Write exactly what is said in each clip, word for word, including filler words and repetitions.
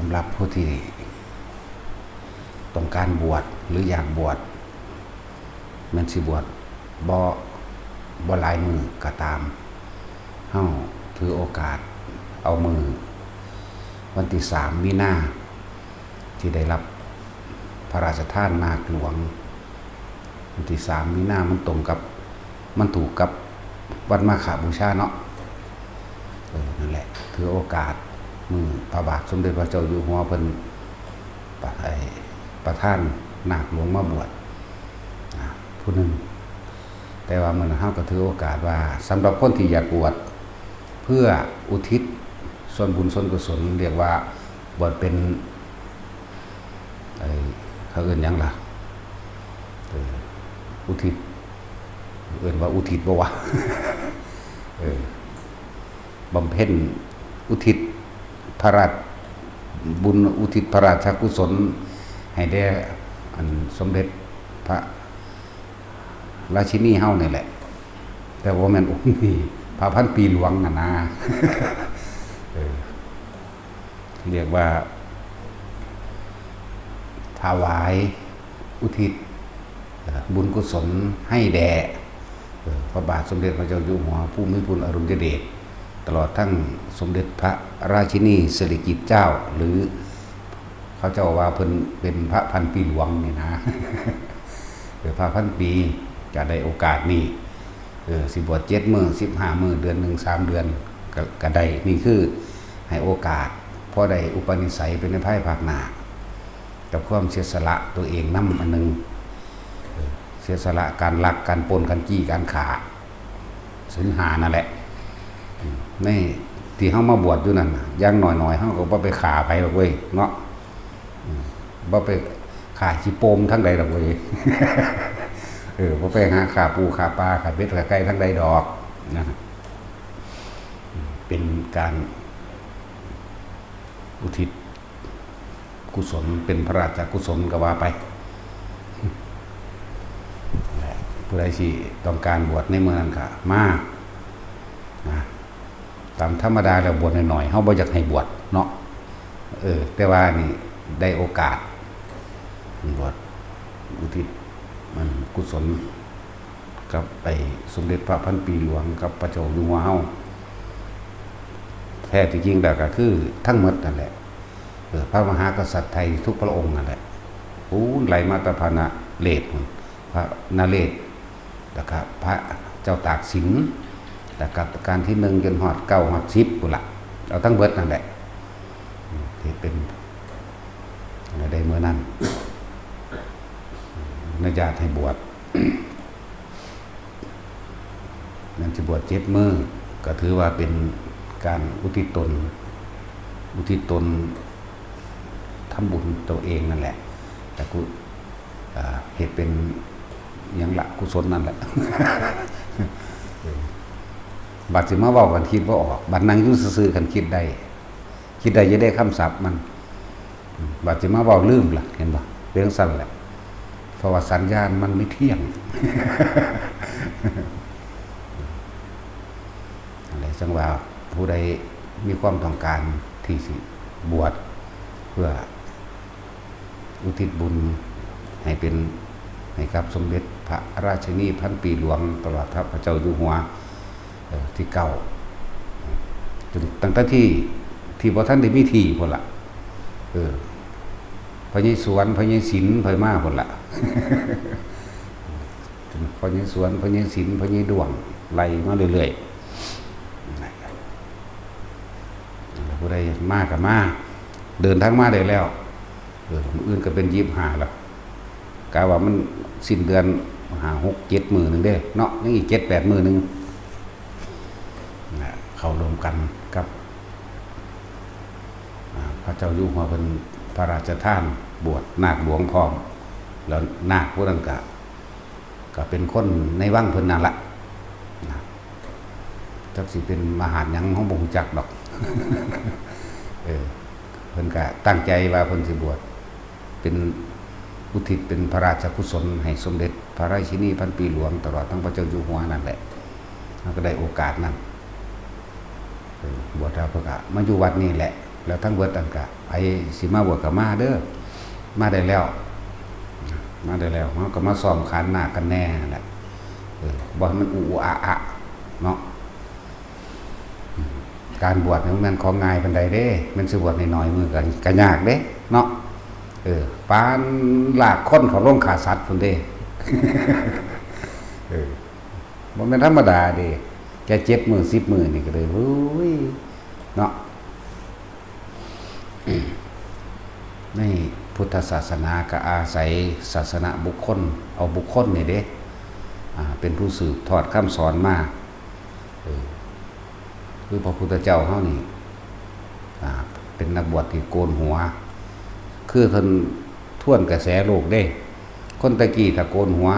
สำหรับผู้ที่ต้องการบวชหรืออยากบวช แม่นสิบวชบ่ บ่หลายมื้อก็ตาม เฮาถือโอกาสเอามื้อวันที่สามมีนา ที่ได้รับพระราชทานนาคหลวง วันที่สามมีนามันตรงกับ มันถูกกับวันมาฆบูชาเนาะ เออ นั่นแหละ ถือโอกาสมื้อพระบาทสมเด็จพระเจ้าอยู่หัวเพิ่นประ ไอ้ ประทานนาคหลวงมาบวช อ่า ผู้หนึ่ง แต่ว่ามื้อนั้นเฮาก็ถือโอกาสว่า สำหรับคนที่อยากบวชเพื่ออุทิศส่วนบุญส่วนกุศล เรียกว่าบวชเป็น ไอ้ เขาเอิ้นหยังล่ะ เออ อุทิศ เอิ้นว่าอุทิศบ่วะ เออ บำเพ็ญอุทิศพระราชบุญ อุทิศพระราชกุศล ให้แด่อันสมเด็จพระราชินีเฮานี่แหละ แต่ว่าแม่นองค์นี้ พระพันปีหลวงน่ะนะ เออ เรียกว่า ถวายอุทิศ เอ่อ บุญกุศลให้แด่ เอ่อ พระบาทสมเด็จพระเจ้าอยู่หัวผู้มีพระอรุณยเดช ตลอดทั้งสมเด็จพระราชินีสิริกิติ์เจ้า หรือเขาเจ้าว่าเพิ่นเป็นพระพันปีหลวงนี่นะ เออ พระพันปี จะได้โอกาสนี้ เออ สิบวชเจ็ดมื้อ สิบห้ามื้อ เดือนหนึ่ง สามเดือน ก็ ก็ได้ นี่คือให้โอกาส พอได้อุปนิสัยเป็นในภายภาคหน้า กับความเสียสละตัวเองนำอันหนึ่ง เออ เสียสละการลัก การปล้น การจี้ การฆ่า ศีลห้านั่นแหละ อืม ในที่เฮามาบวชอยู่นั่นน่ะ อย่างน้อยๆ เฮาก็บ่ไปฆ่าไผดอกเว้ย เนาะ อืม บ่ไปฆ่าขี้โปมทางใดดอกเว้ย เออ บ่ไปหาฆ่าปูฆ่าปลา ฆ่าเป็ดฆ่าไก่ทางใดดอก นะ เป็นการอุทิศกุศล เป็นพระราชกุศลก็ว่าไป ผู้ใดสิต้องการบวชในมื้อนั้นก็มา นะ ตามธรรมดาแล้วบวชน้อยๆ เฮาบ่อยากให้บวชเนาะ เออ แต่ว่านี่ได้โอกาส บวชอุทิศ มันกุศล กับไอ้สมเด็จพระพันปีหลวงกับพระเจ้าอยู่หัวเฮา แท้ที่จริงแล้วก็คือทั้งหมดนั่นแหละ เออ พระมหากษัตริย์ไทยทุกพระองค์นั่นแหละ โอ้ ไล่มาแต่พระนเรศวร์พุ้น พระนเรศวร์ แล้วก็พระเจ้าตากสิน แล้วก็รัชกาลที่หนึ่งจนฮอดเก้าฮอดสิบพุ้นละ เอาทั้งเบิดนั่นแหละ อืม ที่เป็น ได้เมื่อนั้น อนุญาตให้บวช นั่นจะบวชเจ็ดมื้อ ก็ถือว่าเป็นการอุทิศตน อุทิศตนทำบุญตัวเองนั่นแหละ แต่กุ อ่า เฮ็ดเป็นหยังละ กุศลนั่นแหละ เออ บัดสิมาเว้ากันคิดบ่ออก บัดนั่งอยู่ซื่อๆ กันคิดได้ คิดได้จะได้คำศัพท์มัน อืม บัดสิมาเว้าลืมล่ะ เห็นบ่ เป็นจั่งซั้นแหละ เพราะว่าสัญญาณมันไม่เที่ยง อะไรจังว่าผู้ใดมีความต้องการที่สิบวชเพื่ออุทิศบุญให้เป็น ให้กับสมเด็จพระราชินีพันปีหลวง ตลอดพระเจ้าอยู่หัว เอ่อ ที่เก้า จนตั้งแต่ที่ ที่บ่ทันได้มีที่พุ้นละ เออ พระยายสวน พระยายศิลป์ ไผมาพุ้นละ พระยายสวน พระยายศิลป์ พระยายด้วง ไล่มาเรื่อยๆ ผู้ใดมาก็มา เดินทางมาได้แล้ว เออ มื้ออื่นก็เป็นยี่สิบห้าแล้ว กะว่ามันสิ้นเดือน ห้า หก เจ็ด มื้อหนึ่งเด้เนาะ ยังอีกเจ็ด แปด มื้อหนึ่ง นะ เข้าร่วมกันกับ อ่า พระเจ้าอยู่หัวเพิ่นพระราชทานบวชนาคหลวงพร้อม แล้วนาคผู้นั้นก็ ก็เป็นคนในวังเพิ่นนั่นละ นะ จักสิเป็นมหาดหยัง เฮาบ่ฮู้จักดอก เออ เพิ่นก็ตั้งใจว่าเพิ่นสิบวช เป็นอุทิศเป็นพระราชกุศลให้สมเด็จพระราชินีพันปีหลวง ตลอดทั้งพระเจ้าอยู่หัวนั่นแหละ มันก็ได้โอกาสนั้น เออ บวชแล้วเพิ่นก็มาอยู่วัดนี่แหละ แล้วทั้งเบิดอันกะ ไผสิมาบวชก็มาเด้อ มาได้แล้ว มาได้แล้ว เฮาก็มาซ้อมขันหน้ากันแน่นั่นแหละ เออ บ่ให้มันอุอุอะอะเนาะ การบวชนี่มันของง่ายปานใดเด้ แม่นสิบวชน้อยๆมื้อก็ ก็ยากเด้เนาะ เออ ปานลากคนเข้าโรงฆ่าสัตว์พุ้นเด้ เออ บ่แม่นธรรมดาเด้ แค่เจ็ดมื้อ สิบมื้อนี่ก็เลย โอ้ย เนาะ ในพุทธศาสนาก็อาศัยศาสนบุคคล เอาบุคคลนี่เด้ อ่า เป็นผู้สืบทอดคำสอนมา เออ คือพระพุทธเจ้าเฮานี่ อ่า เป็นนักบวชที่โกนหัว คือเพิ่นทวนกระแสโลกเด้ คนแต่กี้ถ้าโกนหัว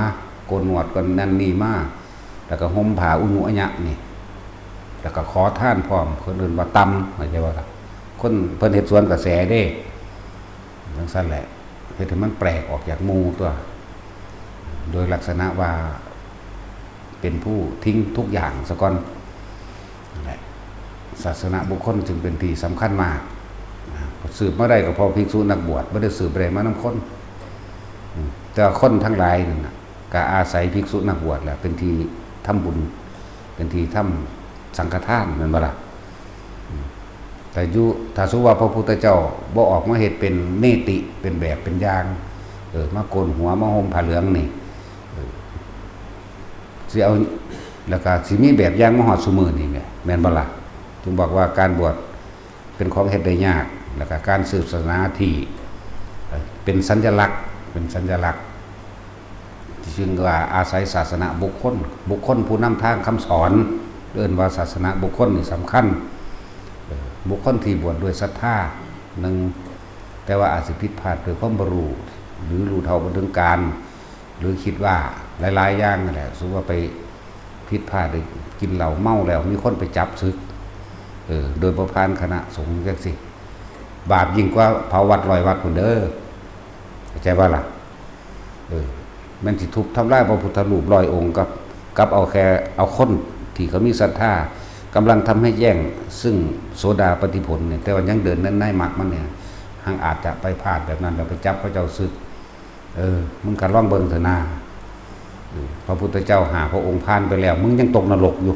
โกนหนวด โกนนั่นนี่มา แล้วก็ห่มผ้าอุญุอะยะนี่ แล้วก็ขอทานพร้อม คนอื่นว่าต่ำ เข้าใจบ่ล่ะ คนเพิ่นเฮ็ดสวนกระแสเด้ จั่งซั้นแหละ เฮ็ดให้มันแปลกออกจากหมู่ตั๊ว โดยลักษณะว่าเป็นผู้ทิ้งทุกอย่างซะก่อน นั่นแหละ ศาสนบุคคลจึงเป็นที่สำคัญมาก นะ สืบมาได้ก็เพราะภิกษุนักบวช บ่ได้สืบได้มานำคน อืม แต่ว่าคนทั้งหลายนั่นน่ะ ก็อาศัยภิกษุนักบวชแหละ เป็นที่ทำบุญ เป็นที่ทำสังฆทาน แม่นบ่ล่ะ อืม แต่อยู่ ถ้าสมมุติว่าพระพุทธเจ้าบ่ออกมาเฮ็ดเป็นเนติ เป็นแบบเป็นอย่าง เออ มาโกนหัว มาห่มผ้าเหลืองนี่ เออ สิเอา แล้วก็สิมีแบบอย่างมาฮอดซุมื้อนี้แหม แม่นบ่ล่ะ จึงบอกว่าการบวชเป็นของเฮ็ดได้ยาก แล้วก็การสืบศาสนาที่ เอ่อ เป็นสัญลักษณ์ เป็นสัญลักษณ์ จึงว่าอาศัยศาสนบุคคล บุคคลผู้นำทางคำสอน เอิ้นว่าศาสนบุคคลนี่สำคัญ เอ่อ บุคคลที่บวชด้วยศรัทธา หนึ่ง แต่ว่าอาจสิผิดพลาดด้วยความบ่รู้ หรือรู้เท่าบ่ถึงการ หรือคิดว่าหลายๆอย่างนั่นแหละ สมมุติว่าไปผิดพลาด ไปกินเหล้าเมาแล้ว มีคนไปจับสึก เออ โดยบ่ผ่านคณะสงฆ์จั่งซี้ บาปยิ่งกว่าเผาวัดร้อยวัดพุ้นเด้อ เข้าใจบ่ล่ะ เออ แม่นสิทุบทำลายพระพุทธรูปร้อยองค์ กับ กับเอาแค่ เอาคนที่เขามีศรัทธา กำลังทำให้แจ้งซึ่งโสดาปัตติผลเนี่ย แต่ว่ายังเดินใน ในมรรคมันเนี่ย หังอาจจะไปพลาดแบบนั้น แล้วไปจับเขาเจ้าสึก เออ มึงก็ลองเบิ่งเถอะนา เออ พระพุทธเจ้าห้าพระองค์ผ่านไปแล้ว มึงยังตกนรกอยู่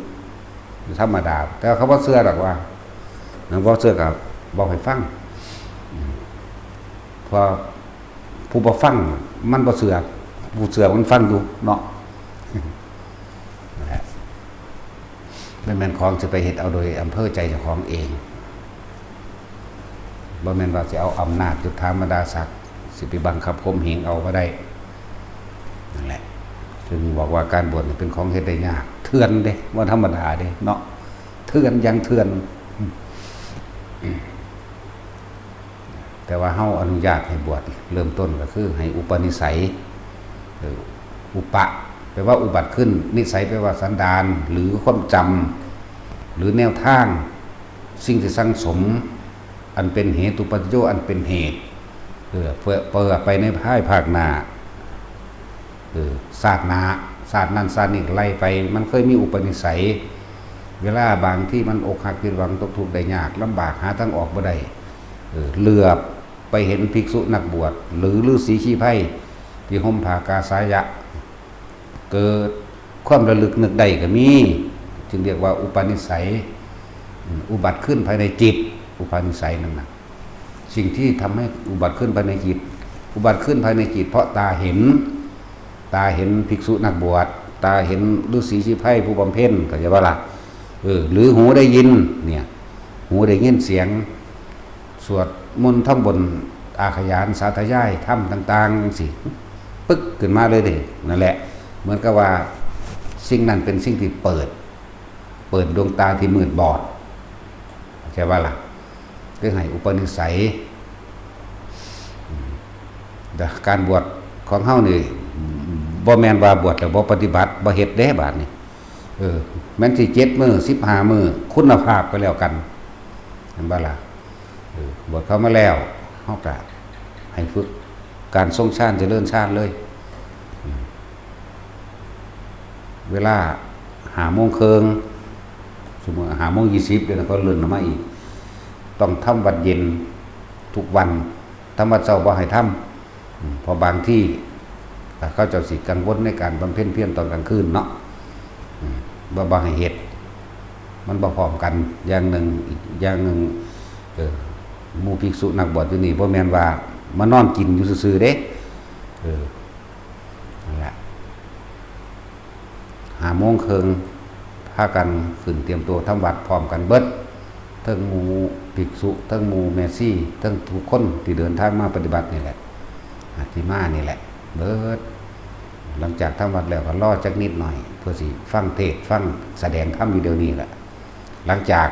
ธรรมดา แต่ว่าเขาบ่เชื่อดอกว่า นะ บ่เชื่อก็บอกให้ฟัง อืม เพราะผู้บ่ฟัง มันบ่เชื่อ ผู้เชื่อมันฟังอยู่เนาะ นั่นแหละ บ่แม่นของสิไปเฮ็ดเอาโดยอำเภอใจเจ้าของเอง บ่แม่นว่าสิเอาอำนาจยศถาบรรดาศักดิ์ สิไปบังคับข่มเหงเอาบ่ได้ นั่นแหละ จึงบอกว่าการบวชนี่เป็นของเฮ็ดได้ยาก เถื่อนเด้ บ่ธรรมดาเด้เนาะ เถื่อนอย่างเถื่อน แต่ว่าเฮาอนุญาตให้บวช เริ่มต้นก็คือให้อุปนิสัย เออ อุปะ แปลว่าอุบัติขึ้น นิสัยแปลว่าสันดาน หรือความจำ หรือแนวทาง สิ่งที่สั่งสม อันเป็นเหตุปัจจโย อันเป็นเหตุ เออ เพื่อ เพื่อไปในภายภาคหน้า เออ ชาติหน้า ชาตินั้นชาตินี้ไล่ไป มันเคยมีอุปนิสัย เวลาบางที่มันอกหักผิดหวังตกทุกข์ได้ยากลำบากหาทางออกบ่ได้ เออ เหลือบไปเห็นภิกษุนักบวช หรือฤๅษีชีไพรที่ห่มผ้ากาสายะ เกิดความระลึกนึกได้ก็มี จึงเรียกว่าอุปนิสัย อืม อุบัติขึ้นภายในจิต อุปนิสัยนั่นน่ะ สิ่งที่ทำให้อุบัติขึ้นภายในจิต อุบัติขึ้นภายในจิต เพราะตาเห็น ตาเห็นภิกษุนักบวช ตาเห็นฤๅษีชีไพรผู้บำเพ็ญ เข้าใจบ่ล่ะ เออ หรือหูได้ยิน เนี่ย หูได้ยินเสียง สวดมนต์ทำบุญอาขยานสาธยายธรรมต่างๆจั่งซี้ ปึ๊กขึ้นมาเลยเด้ นั่นแหละ เหมือนกับว่าสิ่งนั้นเป็นสิ่งที่เปิด เปิดดวงตาที่มืดบอด เข้าใจบ่ล่ะ คือให้อุปนิสัย อืม แต่การบวชของเฮานี่ บ่แม่นว่าบวชแล้วบ่ปฏิบัติ บ่เฮ็ดเด้บาดนี้ เออ แม่นสิเจ็ดมื้อ สิบห้ามื้อ คุณภาพก็แล้วกัน เห็นบ่ล่ะ เออ บวชเข้ามาแล้ว เฮาก็ให้ฝึกการทรงฌานเจริญฌานเลย อืม เวลาห้าโมงครึ่ง สมมุติห้าโมงยี่สิบ เดี๋ยวนี้เขาเลื่อนออกมาอีก ต้องทำวัดเย็นทุกวัน ทำวัดเช้าบ่ให้ทำ อืม เพราะบางที่ อ่า เขาเจ้าสิกังวลในการบำเพ็ญเพียรตอนกลางคืนเนาะ อืม บ่ บ่ให้เฮ็ด มันบ่พร้อมกัน อย่างหนึ่ง อีกอย่างหนึ่ง เออ หมู่ภิกษุนักบวชอยู่นี่ บ่แม่นว่ามานอนกินอยู่ซื่อๆเด้ เออ นั่นแหละ ห้าโมงครึ่ง พากันขึ้นเตรียมตัวทำวัดพร้อมกันเบิด เทิงหมู่ภิกษุ เทิงหมู่แม่ชี เทิงทุกคนที่เดินทางมาปฏิบัตินี่แหละ อ่ะ ที่มานี่แหละ เบิด หลังจากทำวัดแล้วก็รอจักนิดหน่อย เพื่อสิฟังเทศน์ ฟังแสดงธรรมอยู่เดี๋ยวนี้แหละ หลังจาก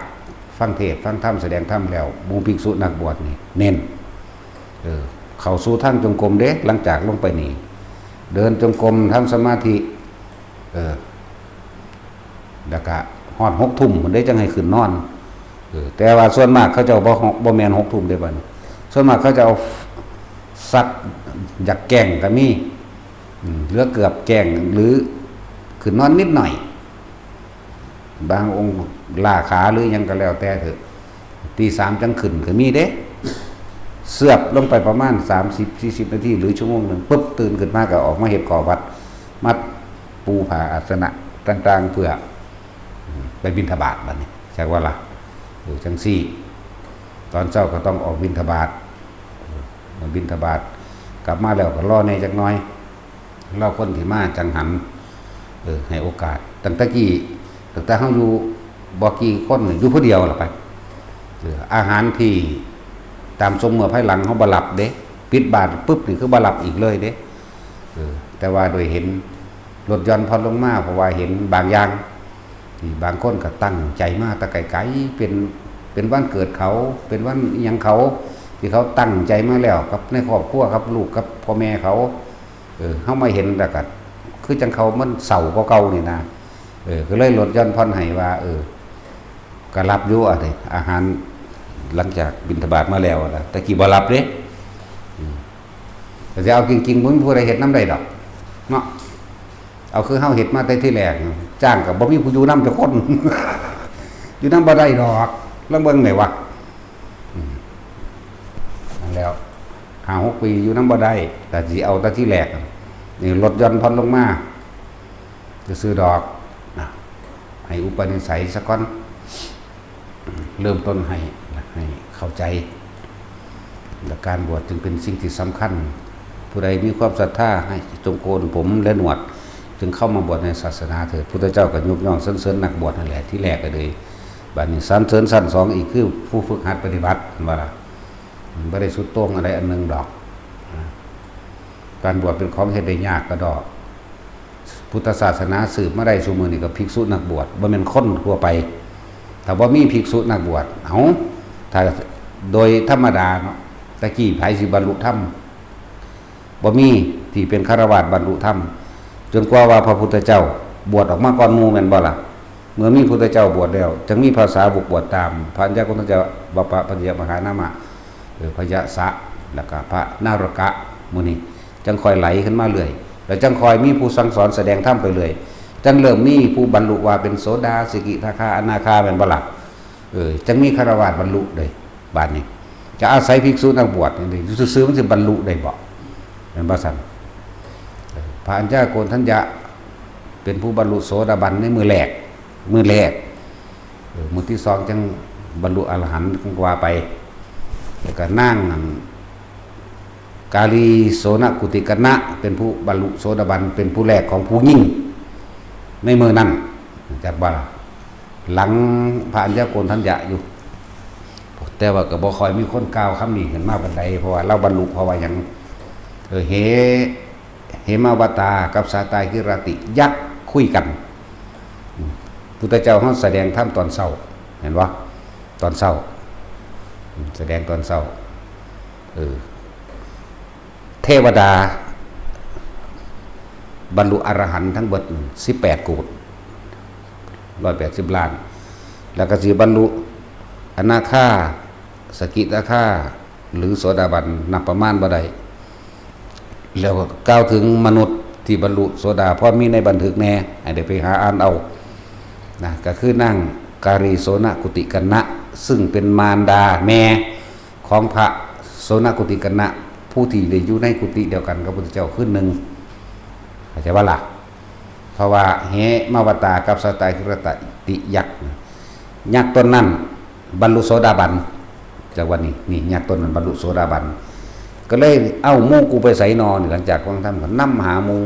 ฟังเทศน์ ฟังธรรม แสดงธรรมแล้ว หมู่ภิกษุนักบวชนี่เน้น เออ เข้าสู่ทางจงกรมเด้ หลังจากลงไปนี่ เดินจงกรม ทำสมาธิ เออ แล้วก็ฮอดหกทุ่มพุ้นเด้ จั่งให้ขึ้นนอน เออ แต่ว่าส่วนมากเขาเจ้าบ่ บ่แม่นหกทุ่มเด้บัดนี้ ส่วนมากเขาเจ้าสักอยากแกล้งก็มี อืม เหลือเกือบแกล้ง หรือขึ้นนอนนิดหน่อย บางองค์ล้าขาหรือหยังก็แล้วแต่เถอะ ตีสามจั่งขึ้นก็มีเด้ เซาะลงไปประมาณสามสิบ สี่สิบนาที หรือชั่วโมงหนึ่ง ปุ๊บ ตื่นขึ้นมาก็ออกมาเฮ็ดข้อวัด มาปูผ้าอาสนะต่างๆ เพื่อ อืม ไปบิณฑบาตบัดนี้ จักว่าล่ะ เออ จั่งซี้ ตอนเช้าก็ต้องออกบิณฑบาต เออ บิณฑบาต กลับมาแล้วก็รอแหน่จักหน่อย รอคนที่มาจั่งหัน เออ ให้โอกาส ตั้งแต่กี้ ตั้งแต่เฮาอยู่บ่กี่คน อยู่ผู้เดียวล่ะไป เออ อาหารที่ตามส่งเมื่อภายหลังเฮาบ่รับเด้ ปิดบาตรปุ๊บนี่คือบ่รับอีกเลยเด้ เออ แต่ว่าโดยเห็นลดหย่อนผ่อนลงมา เพราะว่าเห็นบางอย่าง ที่บางคนก็ตั้งใจมาแต่ไกลๆ เป็น เป็นวันเกิดเขา เป็นวันอิหยังเขา ที่เขาตั้งใจมาแล้ว กับในครอบครัว กับลูก กับพ่อแม่เขา เออ เฮามาเห็นแล้วก็ คือจั่งเขามันเศร้ากว่าเก่านี่นะ เออ ก็เลยลดหย่อนผ่อนให้ว่า เออ ก็รับอยู่อะเด้ อาหารหลังจากบิณฑบาตมาแล้วอะนะ แต่กี้บ่รับเด้ อืม แต่สิเอาจริงๆ บ่มีผู้ใดเฮ็ดนำได้ดอก เนาะ เอาคือเฮาเฮ็ดมาแต่ทีแรก จ้างก็บ่มีผู้อยู่นำจักคน อยู่นำบ่ได้ดอก ลองเบิ่งแหน่วะ อืม นั่นแล้ว ห้าหกปีอยู่นำบ่ได้ แต่สิเอาแต่ทีแรก นี่ลดหย่อนผ่อนลงมา ซื่อๆดอก นะ ให้อุปนิสัยซะก่อน เริ่มต้นให้ ให้เข้าใจ และการบวชจึงเป็นสิ่งที่สำคัญ ผู้ใดมีความศรัทธาให้จงโกนผมและหนวด จึงเข้ามาบวชในศาสนาเถิด พุทธเจ้าก็ยกย่องสรรเสริญนักบวชนั่นแหละ ที่แรกก็เลย บัดนี้สรรเสริญชั้นสองอีกคือผู้ฝึกหัดปฏิบัติ ว่าล่ะ มันบ่ได้สุดโต่งอะไรอันหนึ่งดอก การบวชเป็นของเฮ็ดได้ยากกระดอก พุทธศาสนาสืบมาได้ซุมื้อนี้ก็ภิกษุนักบวช บ่แม่นคนทั่วไป ถ้าบ่มีภิกษุนักบวช เอ้า ถ้าโดยธรรมดาเนาะ ตะกี้ไผสิบรรลุธรรม บ่มีที่เป็นฆราวาสบรรลุธรรม จนกว่าว่าพระพุทธเจ้าบวชออกมาก่อนหมู่แม่นบ่ล่ะ เมื่อมีพุทธเจ้าบวชแล้ว จั่งมีพระสาวกบวชตาม พระอัญญาโกณฑัญญะ บัพพะ พะยะมหานามะ เออ พะยะสะ แล้วก็พระนารกะ หมู่นี้ จั่งค่อยไหลขึ้นมาเรื่อย แล้วจั่งค่อยมีผู้สั่งสอนแสดงธรรมไปเรื่อย จั่งเริ่มมีผู้บรรลุว่าเป็นโสดา สกิทาคา อนาคา แม่นบ่ล่ะ เออ จั่งมีฆราวาสบรรลุเลย บาดนี้ จะอาศัยภิกษุนักบวชนี่ อยู่ซื่อๆมันสิบรรลุได้บ่ แม่นบ่ซั่น เออ พระอัญญาโกณฑัญญะ เป็นผู้บรรลุโสดาบันในมื้อแรก มื้อแรก เออ มื้อที่สองจั่งบรรลุอรหันต์ จั่งว่าไป แล้วก็นางนั่น กาลีโสนกุติกะนะ เป็นผู้บรรลุโสดาบัน เป็นผู้แรกของผู้หญิงในมื้อนั้น จักบ่ล่ะ หลังพระอัญญาโกณฑัญญะอยู่ แต่ว่าก็บ่ค่อยมีคนกล่าวคำนี้ขึ้นมาปานใด เพราะว่าลาวบรรลุ เพราะว่าหยัง เออ เห เหมาวตากับสาตาคิราติยักษ์คุยกัน อืม พุทธเจ้าเฮาแสดงธรรมตอนเช้า เห็นบ่ ตอนเช้า อืม แสดงตอนเช้า เออ เทวดา บรรลุอรหันต์ทั้งเบิดสิบแปดโกฏ ร้อยแปดสิบล้าน แล้วก็สิบรรลุอนาคา สกิทาคา หรือโสดาบัน นับประมาณบ่ได้ แล้วกล่าวถึงมนุษย์ที่บรรลุโสดา พอมีในบันทึกแน่ ให้ได้ไปหาอ่านเอา นะ ก็คือนางกาลีโสนกุติกะนะ ซึ่งเป็นมารดาแม่ของพระโสณกุติกัณณะ ผู้ที่ได้อยู่ในกุฏิเดียวกันกับพุทธเจ้าคืนหนึ่ง เข้าใจว่าล่ะ เพราะว่าเหมวตากับสาตาคิรติยักษ์ ยักษ์ตนนั้นบรรลุโสดาบัน จากวันนี้นี่ยักษ์ตนนั้นบรรลุโสดาบัน ก็เลยเอาหมู่กูไปใส่นอน หลังจากฟังธรรมก็นำหาหมู่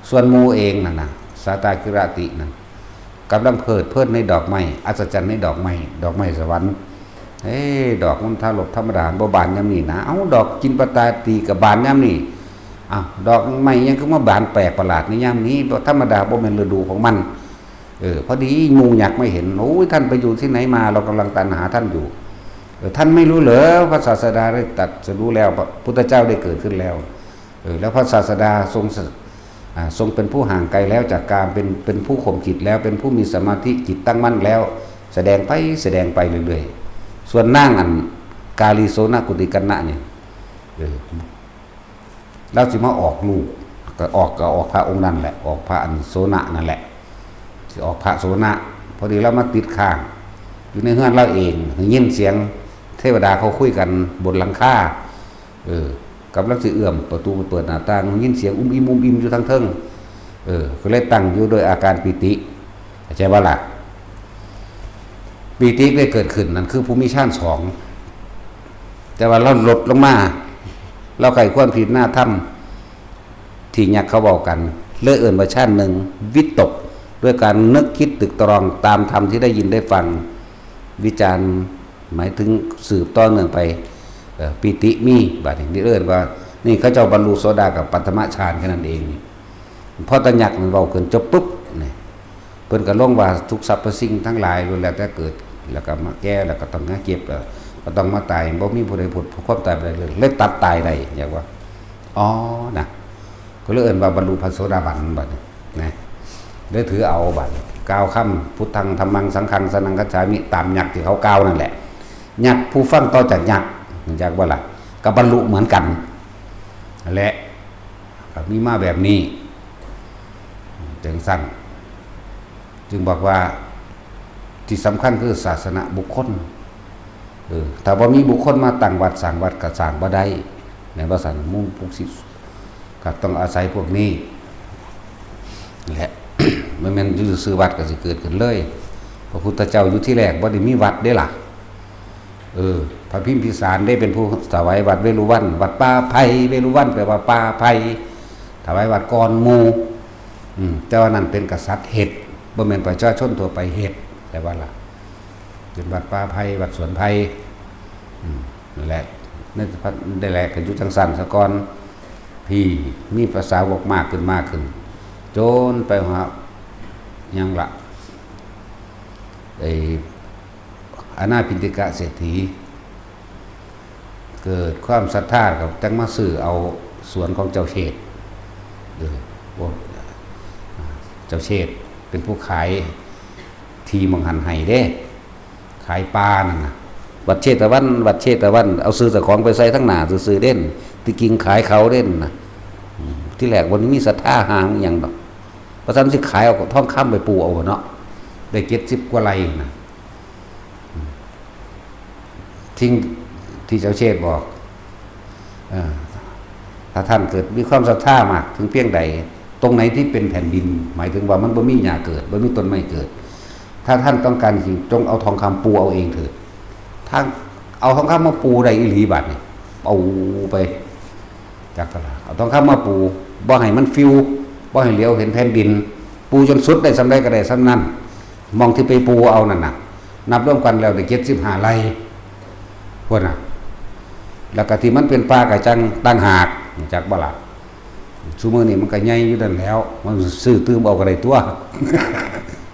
ส่วนหมู่เองนั่นนะสาตาคิรตินั่นกำลังเพลิดเพลินในดอกไม้ อัศจรรย์ในดอกไม้ ดอกไม้สวรรค์ เอ้ดอกมันทารกธรรมดาบ่บานยามนี้นะ เอาดอกจินปตาตีกับบานยามนี้ อ้าวดอกไม้ยังก็มาบานแปลกประหลาดในยามนี้บ่ธรรมดาบ่เป็นฤดูของมัน เออพอดีหมู่ยักษ์ไม่เห็น โอ้ยท่านไปอยู่ที่ไหนมา เรากำลังตามหาท่านอยู่ เออท่านไม่รู้เหรอ พระศาสดาได้ตรัสรู้แล้ว พระพุทธเจ้าได้เกิดขึ้นแล้ว เออแล้วพระศาสดาทรงสอ่าทรงเป็นผู้ห่างไกลแล้วจากกาม เป็นเป็นผู้ข่มจิตแล้ว เป็นผู้มีสมาธิจิตตั้งมั่นแล้ว แสดงไปแสดงไปเรื่อยๆ ส่วนนางอันกาลีโสณกุติกัณณะเนี่ย เออ แล้วสิมาออกลูก ก็ออกก็ออกพระองค์นั่นแหละ ออกพระอันโสณนั่นแหละ สิออกพระโสณพอดีเรามาติดค้าง อยู่ในเฮือนเราเองได้ยินเสียงเทวดาเขาคุยกันบนหลังคา เออกำลังสิเอื้อมประตูไปเปิดหน้าต่างได้ยินเสียงอุ้มอิ่มอุ้มอิ่มอยู่ทางเทิง เออก็เลยตั้งอยู่โดยอาการปีติ เข้าใจบ่ล่ะ ปีติได้เกิดขึ้นนั่นคือผู้มีฌานสอง แต่ว่าเราลดลงมา เราใคร่ครวญพิจารณาธรรมที่ยักษ์เขาเว้ากัน เลยเอิ้นว่าฌานหนึ่ง วิตกด้วยการนึกคิดตึกตรองตามธรรมที่ได้ยินได้ฟัง วิจารณ์หมายถึงสืบต่อเนื่องไป เอ่อปีติมี บัดนี้นี่เอิ้นว่า นี่เขาเจ้าบรรลุโสดากับปัตตมฌานแค่นั้นเอง พอตะยักษ์มันเว้าขึ้นจบปุ๊บนี่เพิ่นก็ลงว่าทุกสรรพสิ่งทั้งหลายล้วนแล้วแต่เกิด แล้วก็มาแก่ แล้วก็ต้องมาเจ็บ แล้วก็ต้องมาตาย บ่มีผู้ใดพ้นความตายไปได้เลย เลยตัดตายได้ อยากว่า อ๋อ นะ ก็เลยเอิ้นว่าบรรลุพระโสดาบันบัดนี้นะ ได้ถือเอาบัดนี้กล่าวคำ พุทธัง ธัมมัง สังฆัง สรณังคัจฉามิ ตามยักษ์ที่เขากล่าวนั่นแหละ ยักษ์ผู้ฟังต่อจากยักษ์ รู้จักบ่ล่ะ ก็บรรลุเหมือนกัน และก็มีมาแบบนี้ จังซั่น จึงบอกว่าที่สำคัญคือศาสนบุคคล เออ ถ้าบ่มีบุคคลมาตั้งวัดสร้างวัดก็สร้างบ่ได้ แม่นบ่ซั่น หมู่พวกสิ ก็ต้องอาศัยพวกนี้แหละ บ่แม่นอยู่ซื่อๆวัดก็สิเกิดขึ้นเลย พระพุทธเจ้าอยู่ที่แรกบ่ได้มีวัดเด้ล่ะ เออ พระพิมพิสารได้เป็นผู้ถวายวัดเวฬุวัน วัดป่าไผ่ เวฬุวันแปลว่าป่าไผ่ ถวายวัดก่อนหมู่ อืม แต่ว่านั่นเป็นกษัตริย์เฮ็ด บ่แม่นประชาชนทั่วไปเฮ็ด แต่ว่าล่ะ เป็นวัดป่าไผ่ วัดสวนไผ่ อืม นั่นแหละ นั่นได้แหละก็อยู่จังซั่นซะก่อน พี่มีภาษาวกมากขึ้นมากขึ้น จนไปหา หยังล่ะ ไอ้ อนาถปิณฑิกะเศรษฐี เกิดความศรัทธาก็จังมาซื้อเอาสวนของเจ้าเชษฐ เออ โอ้ เจ้าเชษฐเป็นผู้ขายที่หม่องหั้นให้เด้ ขายป่านั่นน่ะ วัดเชตวัน วัดเชตวัน เอาชื่อเจ้าของไปใส่ทั้งหน้าซื่อๆเด่น ที่จริงขายเขาเด่นน่ะ อืม ที่แรกบ่ได้มีศรัทธาหาหยังดอก ว่าซั่นสิขายเอาทองคำไปปูเอาเนาะ ได้เจ็ดสิบกว่าไร่น่ะ อืม ทิ้งที่เจ้าเชษฐบอก เอ่อ ถ้าท่านเกิดมีความศรัทธามากถึงเพียงใด ตรงไหนที่เป็นแผ่นดิน หมายถึงว่ามันบ่มีหญ้าเกิด บ่มีต้นไม้เกิด ถ้าท่านต้องการหิน จงเอาทองคำปูเอาเองเถิด ทาง เอาทองคำมาปูได้อีหลีบัดนี่ เอาไป จักกะลา เอาทองคำมาปู บ่ให้มันฟิว บ่ให้เหลียวเห็นแผ่นดิน ปูจนสุดได้ส่ำใดก็ได้ส่ำนั้น หม่องที่ไปปูเอานั่นน่ะ นับรวมกันแล้วได้เจ็ดสิบห้าไร่ พุ้นน่ะ แล้วก็ที่มันเป็นป่ากะจั่งต่างหาก จักบ่ล่ะ ซุมื้อนี้มันก็ใหญ่อยู่นั่นแหล้ว มันซื้อตื่มเอาก็ได้ตั๊ว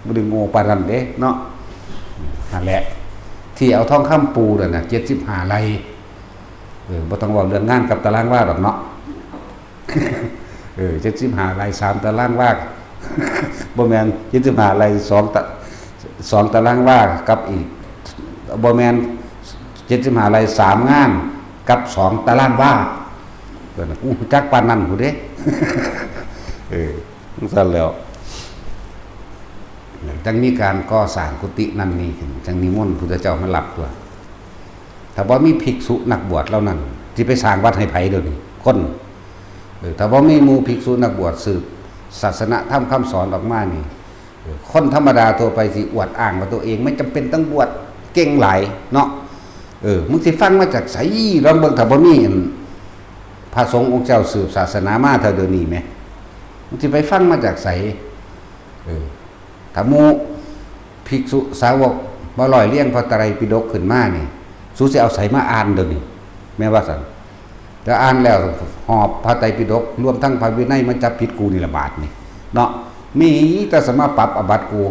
บ่ได้โง่ปานนั้นเด้เนาะ นั่นแหละ ที่เอาทองคำปูนั่นน่ะ เจ็ดสิบห้าไร่ เออ บ่ต้องเว้าเรื่องงานกับตารางวาดอกเนาะ เออ เจ็ดสิบห้าไร่ สามตารางวา บ่แม่น เจ็ดสิบห้าไร่ สองตะ สองตารางวากับอีก บ่แม่น เจ็ดสิบห้าไร่ สามงานกับสองตารางวา เพิ่นน่ะ อู้ จักปานนั้นพุ้นเด้ เออ จั่งซั่นแหล้ว จั่งมีการก่อสร้างกุฏินั่นนี่ขึ้น จั่งนิมนต์พุทธเจ้ามารับตัว ถ้าบ่มีภิกษุนักบวชเหล่านั้น สิไปสร้างวัดให้ไผเดี๋ยวนี้ คน เออ ถ้าบ่มีหมู่ภิกษุนักบวชสืบศาสนธรรมคำสอนออกมานี่ เออ คนธรรมดาทั่วไปสิอวดอ้างว่าตัวเองไม่จำเป็นต้องบวช เก่งหลายเนาะ เออ มึงสิฟังมาจากไส ลองเบิ่ง ถ้าบ่มีอันพระสงฆ์องค์เจ้าสืบศาสนามาเท่าเดี๋ยวนี้แหม มึงสิไปฟังมาจากไส เออ ถ้าหมู่ภิกษุสาวกมาร้อยเรียงพระไตรปิฎกขึ้นมานี่ สูสิเอาไสมาอ่านเดี๋ยวนี้ แม่นว่าซั่น แต่อ่านแล้วหอบพระไตรปิฎก รวมทั้งพระวินัยมาจับผิดกูนี่ละบาดนี่ เนาะ มีแต่สมาปรับอาบัติกู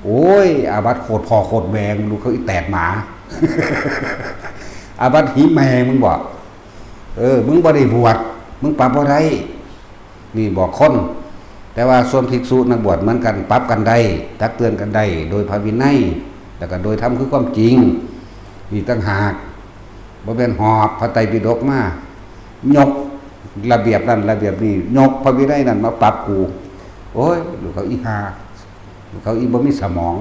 โอ้ย อาบัติโคตรพ่อโคตรแม่ ลูกเขาอีแตดหมา อาบัติหีแม่มึงบ่ เออ มึงบ่ได้บวช มึงปรับบ่ได้ นี่บอกคน แต่ว่าส่วนภิกษุนักบวชเหมือนกัน ปรับกันได้ ตักเตือนกันได้ โดยพระวินัย แล้วก็โดยธรรมคือความจริง นี่ต่างหาก บ่แม่นหอบพระไตรปิฎกมา ยกระเบียบนั่นระเบียบนี่ ยกพระวินัยนั่นมาปรับกู โอ้ย ลูกเขาอีห่า ลูกเขาอีบ่มีสมอง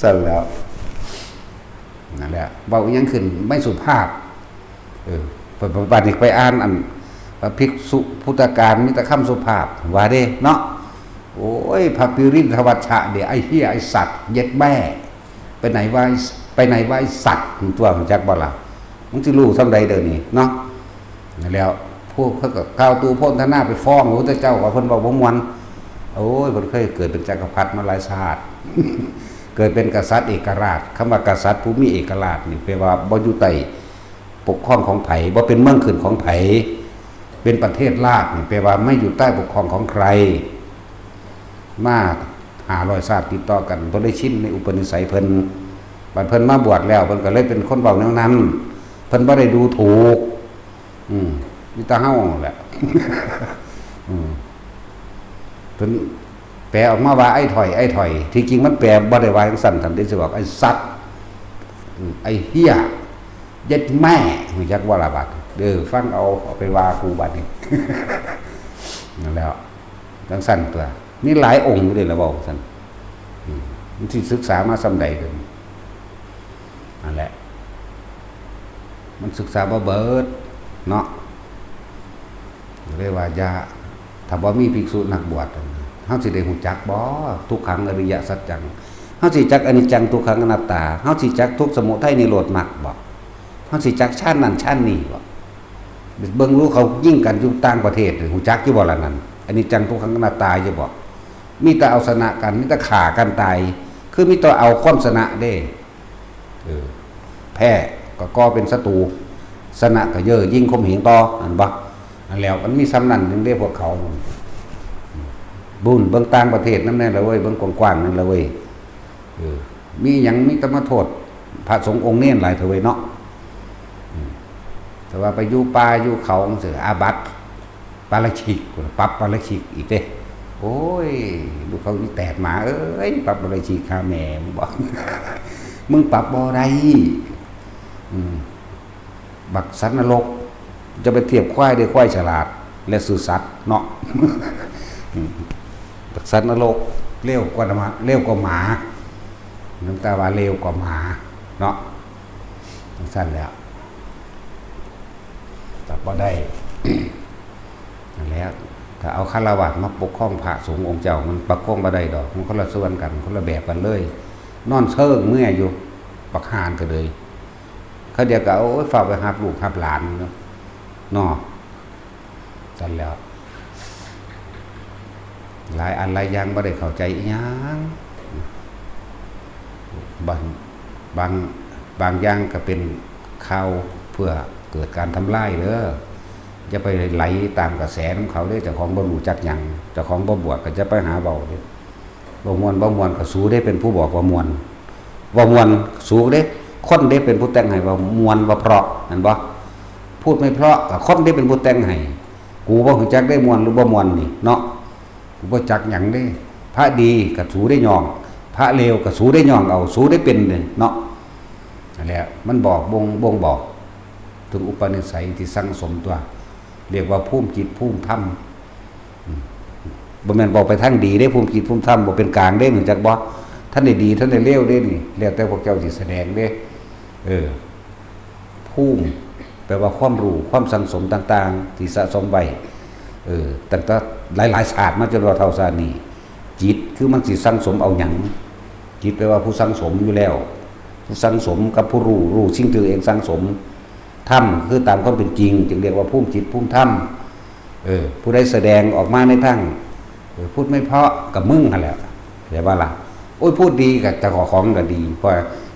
ซั่นแหล้ว นั่นแหละ เว้าอิหยังขึ้นไม่สุภาพ เออ ไป ไป บัดนี้ไปอ่านอัน พระภิกษุพุทธการมีแต่คำสุภาพ ว่าเด้เนาะ โอ้ย พระปิรินทวัชชะเด้ ไอ้เหี้ย ไอ้สัตว์ เย็ดแม่ ไปไหนวะ ไปไหนวะ ไอ้สัตว์ มึงตัวรู้จักบ่ล่ะ มึงสิรู้ส่ำใดเดี๋ยวนี้เนาะ นั่นแหล้ว พวกเขาก็กล่าวตู่โพนธนาไปฟ้องพระพุทธเจ้า ว่าเพิ่นเว้าบ่ม่วน โอ้ย เพิ่นเคยเกิดเป็นจักรพรรดิมาหลายชาติ เกิดเป็นกษัตริย์เอกราช คำว่ากษัตริย์ผู้มีเอกราชนี่แปลว่าบ่อยู่ใต้ปกครองของไผ บ่เป็นเมืองขึ้นของไผ เป็นประเทศราชนี่แปลว่าไม่อยู่ใต้ปกครองของใคร มาห้าร้อยชาติติดต่อกัน เพิ่นเลยชินในอุปนิสัยเพิ่น บัดเพิ่นมาบวชแล้ว เพิ่นก็เลยเป็นคนเว้าแนวนั้น เพิ่นบ่ได้ดูถูก อืม มีแต่เฮานั่นแหละ อืม เพิ่นแปลออกมาว่าไอ้ถ่อย ไอ้ถ่อย ที่จริงมันแปลบ่ได้ว่าจังซั่น ท่านได้สิบอกไอ้สัตว์ อืม ไอ้เหี้ย เย็ดแม่ รู้จักบ่ล่ะบัด เด้อ ฟังเอา เอาไปว่ากูบัดนี้ นั่นแหล้ว จังซั่นตัว มีหลายองค์อยู่เด้ล่ะเว้าซั่น อืม มันสิศึกษามาส่ำใดเด้อ นั่นแหละ มันศึกษาบ่เบิดเนาะ เรียกว่าอย่า ถ้าบ่มีภิกษุนักบวช เฮาสิได้ฮู้จักบ่ ทุกขังอริยสัจจัง เฮาสิจักอนิจจังทุกขังอนัตตา เฮาสิจักทุกข์สมุทัยนิโรธมรรคบ่ เฮาสิจักฌานนั่นฌานนี่บ่ เบิ่งรู้เขายิงกันอยู่ต่างประเทศ ฮู้จักอยู่บ่ล่ะนั่น อนิจจังทุกขังอนัตตาอยู่บ่ มีแต่เอาชนะกัน มีแต่ฆ่ากันตาย คือมีแต่เอาความชนะเด้ เออ แพ้ก็ก่อเป็นศัตรู ชนะก็เย่อหยิ่งข่มเหงต่อ อันบ่ อันแล้วมันมีส่ำนั้นหนึ่งเด้พวกเขา บุญเบิ่งต่างประเทศนำแน่ละเว้ย เบิ่งกว้างๆนั่นละเว้ย เออ มีหยังมีแต่มาโทษพระสงฆ์องค์เณรหลายเถอะเว้ยเนาะ อืม แต่ว่าไปอยู่ป่าอยู่เขาจังซี้ อาบัติปาราชิก ปรับปาราชิกอีกเด้ โอ้ย ลูกเขาอีแตดหมาเอ้ย ปรับปาราชิกฆ่าแม่มึงบอก มึงปรับบ่ได้ อืม บักสัตว์นรก จะไปเทียบควายได้ ควายฉลาด และซื่อสัตย์เนาะ อืม บักสัตว์นรก เร็วกว่าหมา เร็วกว่าหมา หลวงตาว่าเร็วกว่าหมา เนาะ จังซั่นแหล้ว ปรับบ่ได้ นั่นแหละ ถ้าเอาฆราวาสมาปกครองพระสงฆ์องค์เจ้า มันปกครองบ่ได้ดอก มันคนละส่วนกัน คนละแบบกันเลย นอนเซิงเมื่อยอยู่ บักห่านก็เลย เขาเดียวก็ โอ้ย ฟ้าวไปรับลูกรับหลานเนาะ เนาะ ซั่นแหล้ว หลายอันหลายอย่างบ่ได้เข้าใจอิหยัง บาง บาง บางอย่างก็เป็นข่าวเพื่อเกิดการทำลายเด้อ อย่าไปไหลตามกระแสนำเขาเด้อ เจ้าของบ่รู้จักหยัง เจ้าของบ่บวชก็จะไปหาเว้าเด้อ บ่ม่วน บ่ม่วนก็สูเด้เป็นผู้บอกว่าม่วน ว่าม่วนสูเด้ คนเด้เป็นผู้แต่งให้ว่าม่วนว่าเพราะ แม่นบ่ พูดไม่เพราะก็คนเด้เป็นผู้แต่งให้ กูบ่รู้จักได้ม่วนหรือบ่ม่วนนี่เนาะ กูบ่จักหยังเด้ พระดีก็สูได้ย่อง พระเลวก็สูได้ย่องเอา สูได้เป็นเด้เนาะ นั่นแหละ มันบอกบ่ง บ่งบอกถึงอุปนิสัยที่สั่งสมตัว เรียกว่าภูมิจิตภูมิธรรม อืม บ่แม่นเว้าไปทางดีเด้ ภูมิจิตภูมิธรรมบ่เป็นกลางเด้ รู้จักบ่ ทันได้ดีทันได้เลวเด้นี่ แล้วแต่พวกเจ้าสิแสดงเด้ เออ ภูมิ แปลว่าความรู้ ความสั่งสมต่างๆ ที่สะสมไว้ เออ ตั้งแต่หลายๆ ชาติมาจนว่าเฒ่าชาตินี้ จิตคือมันสิสั่งสมเอาหยัง จิตแปลว่าผู้สั่งสมอยู่แล้ว ผู้สั่งสมกับผู้รู้ รู้สิ่งที่ตัวเองสั่งสม ธรรมคือตามความเป็นจริง จึงเรียกว่าภูมิจิตภูมิธรรม เออ ผู้ใดแสดงออกมาในทาง เออ พูดไม่เพราะกับมึงหั่นแหละ เข้าใจบ่ล่ะ โอ้ย พูดดีกับเจ้าของก็ดี เพราะ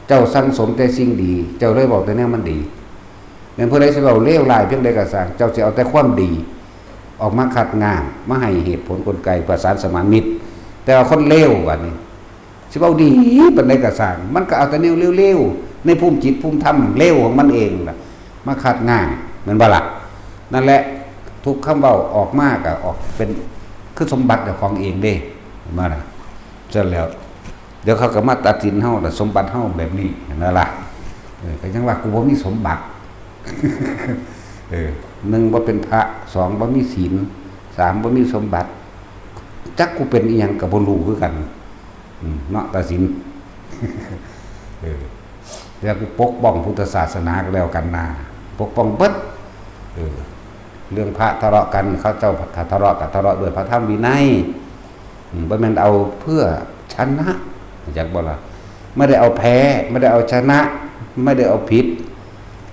เจ้าสั่งสมแต่สิ่งดี เจ้าเลยบอกแต่แนวมันดี แม่นผู้ใดสิเว้าเลวร้ายเพียงใดก็ซ่าง เจ้าสิเอาแต่ความดี ออกมาคัดง้าง มาให้เหตุผลกลไกประสานสมานมิตร แต่ว่าคนเลวบัดนี้ สิเว้าดีปานใดก็ซ่าง มันก็เอาแต่แนวเลวๆ ในภูมิจิตภูมิธรรมเลวของมันเองล่ะ มาคัดง้าง แม่นบ่ล่ะ นั่นแหละ ทุกคำเว้าออกมาก็ออกเป็น คือสมบัติเจ้าของเองเด้ แม่นบ่ล่ะ ซั่นแล้ว เดี๋ยวเขาก็มาตัดสินเฮาล่ะ สมบัติเฮาแบบนี้ นั่นล่ะ เออ ก็ยังว่ากูบ่มีสมบัติ เออ หนึ่ง บ่เป็นพระ สอง บ่มีศีล สาม บ่มีสมบัติ จักกูเป็นอีหยังก็บ่รู้คือกัน อืม เนาะ ตัดสิน เออ แล้วกูปกป้องพุทธศาสนาก็แล้วกันนะ ปกป้องเบิด เออ เรื่องพระทะเลาะกัน เขาเจ้าถ้าทะเลาะก็ทะเลาะด้วยพระธรรมวินัย อืม บ่แม่นเอาเพื่อชนะ รู้จักบ่ล่ะ ไม่ได้เอาแพ้ ไม่ได้เอาชนะ ไม่ได้เอาผิด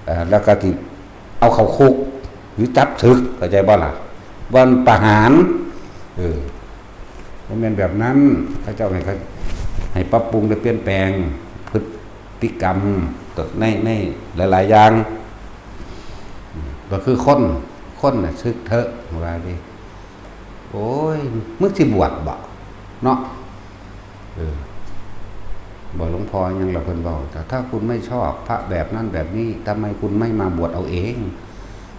เอ่อ แล้วก็สิเอาเข้าคุก หรือจับสึก เข้าใจบ่ล่ะ บ่อนประหาร เออ บ่แม่นแบบนั้น เขาเจ้าให้เขา ให้ปรับปรุงและเปลี่ยนแปลงพฤติกรรมใน ในหลายๆ อย่าง ก็คือคน คนน่ะ สึกเถอะ ว่าดิ โอ้ย มึงสิบวชบ่ เนาะ เออ บอกหลวงพ่อยังละเพิ่นบอก แต่ถ้าคุณไม่ชอบพระแบบนั้นแบบนี้ ทำไมคุณไม่มาบวชเอาเอง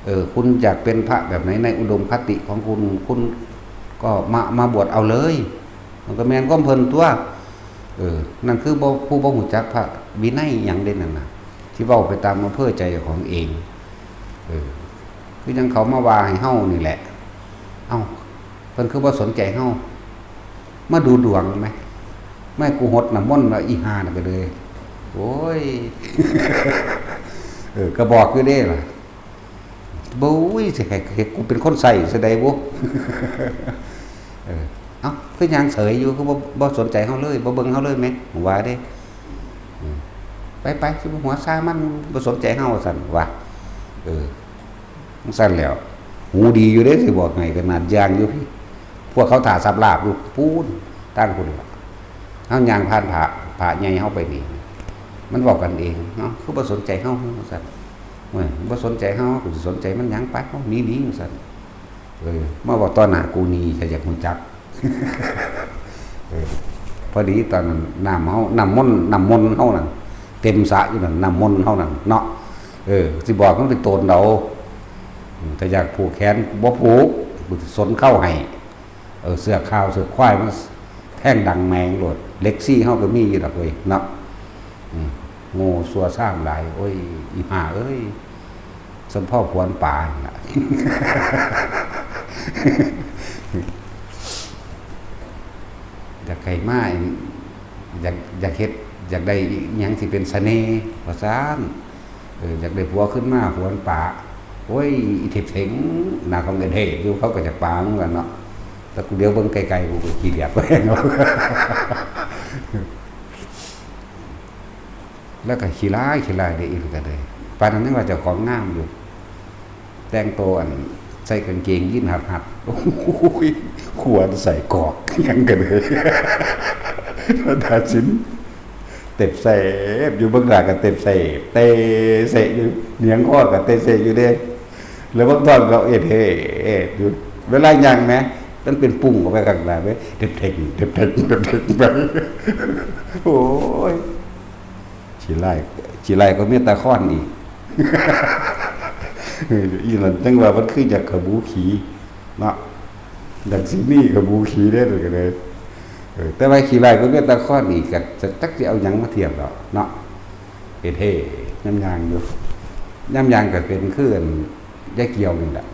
เออ คุณอยากเป็นพระแบบไหนในอุดมคติของคุณ คุณก็มา มาบวชเอาเลย มันก็แม่นความเพิ่นตัว เออ นั่นคือบ่ ผู้บ่รู้จักพระวินัยหยังเด้นั่นน่ะ ที่เว้าไปตามอำเภอใจของเอง เออ คือยังเขามาว่าให้เฮานี่แหละ เอ้า เพิ่นคือบ่สนใจเฮา มาดูดวงไหม ไม่กูหดน้ำมนต์แล้วอีห่าน่ะก็เลย โอ้ย เออ ก็บอกอยู่เด้ล่ะ บุ้ย สิให้ ให้กูเป็นคนใส่ซะได้บุ เออ เอ้า คือยางเสยอยู่ คือบ่ บ่สนใจเฮาเลย บ่เบิ่งเฮาเลยแหม ว่าเด้ อืม ไปๆ สิบ่หัวซามัน บ่สนใจเฮา ว่าซั่น ว่า เออ จั่งซั่นแหล้ว หูดีอยู่เด้ สิบอกให้ ขนาดย่างอยู่พี้ พวกเขาถ่าสับลาบอยู่ปู๊น ทางพู้นล่ะ เฮาย่างผ่านพระ พระใหญ่เฮาไปนี่ มันเว้ากันเอง เอ้า คือบ่สนใจเฮา ว่าซั่น เว้ย บ่สนใจเฮา กูสิสนใจมันหยัง ไป เฮาหนีๆ ว่าซั่น เออ มาเว้าต่อหน้ากูนี่ ถ้าอยากรู้จัก เออ พอดีตอนนั้นน้ำเฮา น้ำมนต์ น้ำมนต์เฮานั่น เต็มสระอยู่นั่น น้ำมนต์เฮานั่นเนาะ เออ สิบอกมันเป็นโตนเอา อืม ถ้าอยากผูกแขน บ่ผูก กูสิสนเข้าให้ เออ เสื้อขาว เสื้อควาย มันแทงดังแมงโลด เหล็กซี่เฮาก็มีอยู่ดอกเว้ย เนาะ อืม โง่ซัวซ้ำหลาย โอ้ย อีห่าเอ้ย สมพ่อผวนป่านั่นล่ะ อยากให้มา อยาก อยากเฮ็ด อยากได้อิหยังที่เป็นเสน่ห์ ว่าซั่น เออ อยากได้ผัวขึ้นมา ผวนป่า โอ้ย อีเทพเสง หน้าของเอ็นเฮอยู่ เขาก็อยากปาเหมือนกันเนาะ แต่กูเดี๋ยวเบิ่งไกลๆ กูก็ขี้เดียด แล้วก็ขี้ร้าย ขี้ร้ายได้อีกก็เลย ปานนั้นยังว่าเจ้าของงามอยู่ แต่งตัวอัน ใส่กางเกงยีนส์หัดๆ โอ้ย ขวานใส่กอก ยังกันเลย แล้วตัดสิน เต็บเสบอยู่เบิ่งหน้าก็เต็บเสบ เตะเสะอยู่ เหนียงคอก็เตะเสะอยู่เด้ แล้วเบิ่งท้องก็เอ็ดเฮเอ็ดอยู่ เวลาย่างแหม มันเป็นปุ่งออกไปข้างหน้าเว้ย เต็บเท็ง เต็บเท็ง เต็บเท็งไป โอ้ย ขี้ร้าย ขี้ร้ายก็มีตาค้อนอีก อีนั่นจังว่ามันคืออยากขบูขี่เนาะ อยากสิมีขบูขี่เด้อก็เลย เออ แต่ว่าขี้ร้ายก็มีตาค้อนอีก ก็จักสิเอาหยังมาเทียบดอกเนาะ เฮ็ดเฮ่ ย่ำยางอยู่ ย่ำยางก็เป็นคืออันยายเกี่ยวนี่แหละ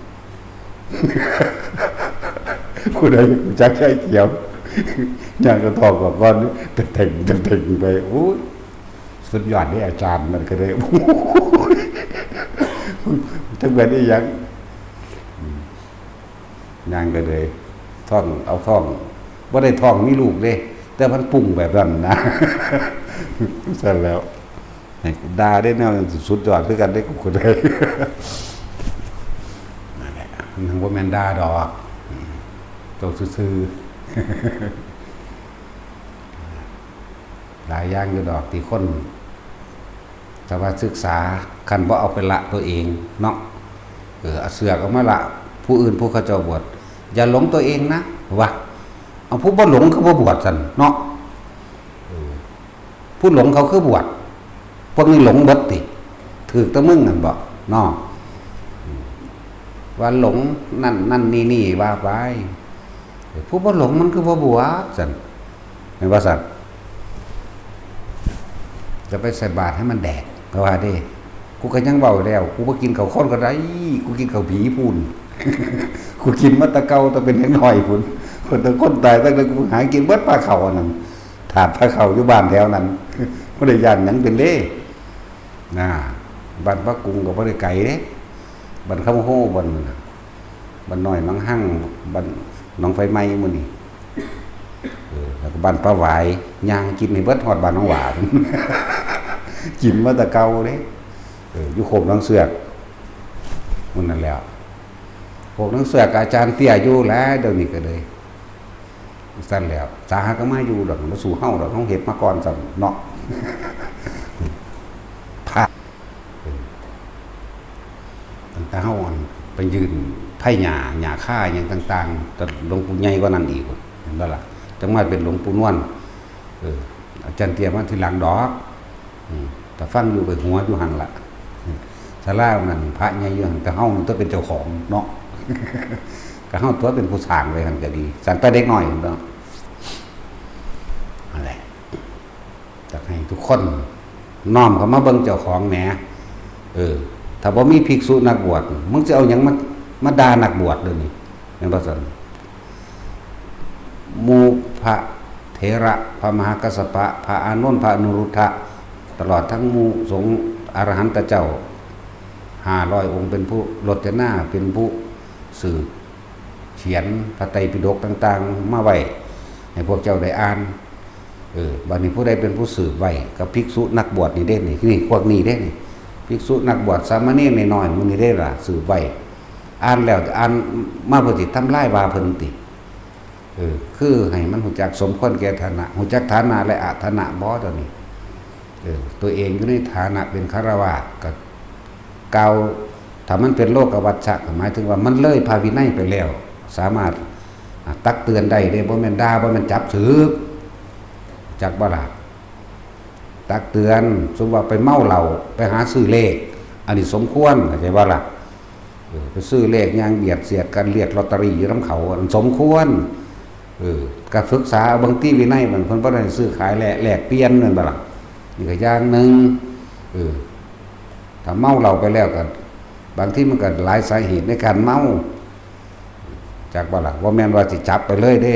ผู้ใดรู้จักยายเขียว ย่างกระทอกกับก้อนนี่เต็งเต็งเต็งไป โอ้ย สุดยอดเลยอาจารย์มันก็เลย โอ้ย จักแม่นอีหยัง ย่างก็เลย ท้อง เอาท้อง บ่ได้ท้องมีลูกเด้ แต่มันปรุงแบบนั้นนะ เสร็จแล้ว ด่าได้แนวสุดยอดคือกันได้กับคนใด นั่นแหละ มันบ่แม่นด่าดอก โตซื่อๆ หลายอย่างอยู่ดอกที่คน แต่ว่าศึกษา คันบ่เอาไปละตัวเองเนาะ เออ เอาเสือกเอามาละ ผู้อื่นผู้เขาเจ้าบวช อย่าหลงตัวเองนะ ว่า เอาผู้บ่หลงคือบ่บวชซั่นเนาะ เออ ผู้หลงเขาคือบวช พวกนี้หลงเบิดติ ถืกแต่มึงนั่นบ่เนาะ ว่าหลงนั่นนั่นนี่นี่ว่าไป ผู้บ่หลงมันคือบ่บวชซั่น แม่นบ่ซั่น จะไปใส่บาตรให้มันแดก เขาว่าเด้ กูก็ยังเว้าแล้ว กูบ่กินข้าวคนก็ได้ กูกินข้าวผีพู้น กูกินมาแต่เก่าแต่เป็นเด็กน้อยพู้น คนแต่คนตายตั้งแต่กูหากินเบิดปลาเขาอันนั้น ถาดปลาเขาอยู่บ้านแถวนั้น บ่ได้ย่านหยังเป็นเด้ นะ บ้านปะกุงก็บ่ได้ไกลเด้ บ้านคำโฮ บ้าน บ้านน้อยหนองฮั่ง บ้านหนองไฟไหม้หมู่นี่ เออ แล้วก็บ้านปะหวาย ย่างกินให้เบิดฮอดบ้านหนองหวา กินมาแต่เก่าเด้ เออ อยู่โคกหนองเสือก หมู่นั่นแหละ โคกหนองเสือกกับอาจารย์เตี้ยอยู่แหละ เดี๋ยวนี้ก็เลย ซั่นแล้ว สาหาก็มาอยู่ดอก บ่สู้เฮาดอก เฮาเฮ็ดมาก่อนซ้ำเนาะ พระ เออ ตั้งแต่เฮาอันไปยื่นไผ่หญ้า หญ้าคาหยังต่างๆ แต่หลวงปู่ใหญ่กว่านั้นอีก เห็นบ่ล่ะ จั่งมาเป็นหลวงปู่นวล เออ อาจารย์เตี้ยมาทีหลังดอก อืม แต่ฟังอยู่ก็หัวอยู่หั่นล่ะ อืม ศาลานั่นพระใหญ่อยู่หั่น แต่เฮามันต้องเป็นเจ้าของเนาะ ก็เฮาตัวเป็นผู้สร้างไว้หั่นก็ดี สร้างแต่เด็กน้อยเนาะ นั่นแหละ อยากให้ทุกคนน้อมเข้ามาเบิ่งเจ้าของแหม เออ ถ้าบ่มีภิกษุนักบวช มึงจะเอาหยังมา มาด่านักบวชเดี๋ยวนี้ แม่นบ่ซั่น หมู่พระเถระ พระมหากัสสปะ พระอานนท์ พระอนุรุทธะ ตลอดทั้งหมู่สงฆ์อรหันตเจ้า ห้าร้อยองค์ เป็นผู้รจนา เป็นผู้สืบเขียนพระไตรปิฎกต่างๆ มาไว้ ให้พวกเจ้าได้อ่าน เออ บัดนี้ผู้ใดเป็นผู้สืบไว้ ก็ภิกษุนักบวชนี่เด้นี่ นี่พวกนี้เด้นี่ ภิกษุนักบวช สามเณรน้อยๆ หมู่นี้เด้ล่ะ สืบไว้ อ่านแล้วอ่านมาเพื่อสิทำลายว่าเพิ่นติ เออ คือให้มันรู้จักสมควรแก่ฐานะ รู้จักฐานะและอฐานะบ่ ตัวนี้ เออ ตัวเองอยู่ในฐานะเป็นฆราวาส ก็กล่าว ถ้ามันเป็นโลกวัชชะ ก็หมายถึงว่ามันเลยพระวินัยไปแล้ว สามารถ อ่ะ ตักเตือนได้เด้ บ่แม่นด่า บ่แม่นจับสึก จักบ่ล่ะ ตักเตือน สมมุติว่าไปเมาเหล้า ไปหาซื้อเลข อันนี้สมควร เข้าใจบ่ล่ะ เออ ไปซื้อเลข ย่างเบียดเสียดกัน เรียกลอตเตอรี่อยู่นำเขา อันสมควร เออ ก็ศึกษาเบิ่งติวินัยมัน เพิ่นบ่ได้ซื้อขายแลก แลกเปลี่ยน แม่นบ่ล่ะ นี่ก็อย่างหนึ่ง เออ ถ้าเมาเหล้าไปแล้วก็ บางทีมันก็หลายสาเหตุในการเมา จักบ่ล่ะ บ่แม่นว่าสิจับไปเลยเด้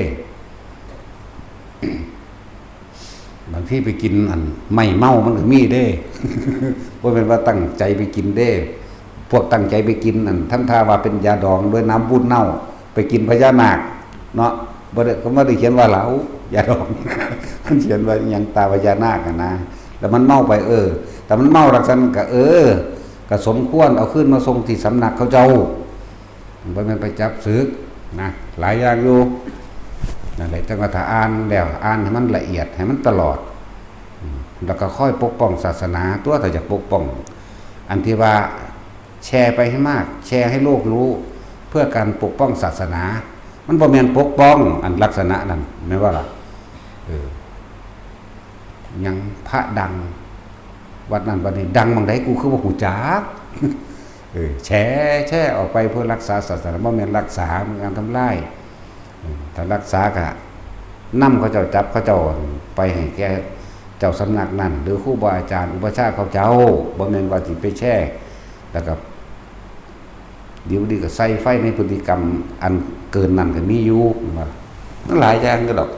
บางทีไปกินอันไม้เมามันก็มีเด้ บ่แม่นว่าตั้งใจไปกินเด้ พวกตั้งใจไปกินอันทำท่าว่าเป็นยาดองด้วยน้ำบูดเน่า ไปกินพญานาคเนาะ บ่ได้ ก็บ่ได้เขียนว่าเหล้า ยาดอง มันเขียนว่าอิหยังตาพญานาคอะนะ แล้วมันเมาไป เออ แต่มันเมาลักษณะก็ เออ ก็สมควรเอาคืนมาส่งที่สำนักเขาเจ้า บ่แม่นไปจับสึกนะ หลายอย่างอยู่ นั่นแหละ จั่งว่าถ้าอ่านแล้ว อ่านให้มันละเอียด ให้มันตลอด อืม แล้วก็คอยปกป้องศาสนา ตัวถ้าอยากปกป้อง อันที่ว่าแชร์ไปให้มาก แชร์ให้โลกรู้ เพื่อการปกป้องศาสนา มันบ่แม่นปกป้อง อันลักษณะนั้น แม่นบ่ล่ะ เออ หยังพระดัง วัดนั้นวัดนี้ ดังหม่องใด กูคือบ่ฮู้จัก เออ แชร์ แชร์ออกไปเพื่อรักษาศาสนา บ่แม่นรักษา มันการทำลาย อืม ถ้ารักษาก็นำเขาเจ้า จับเขาเจ้าไปให้แก่เจ้าสำนักนั้น หรือครูบาอาจารย์อุปัชฌาย์เขาเจ้า บ่แม่นว่าสิไปแชร์ แล้วก็ ดีบ่ดีก็ใส่ไฟในพฤติกรรมอันเกินนั่นก็มีอยู่ ว่ามันหลายอย่างก็ดอก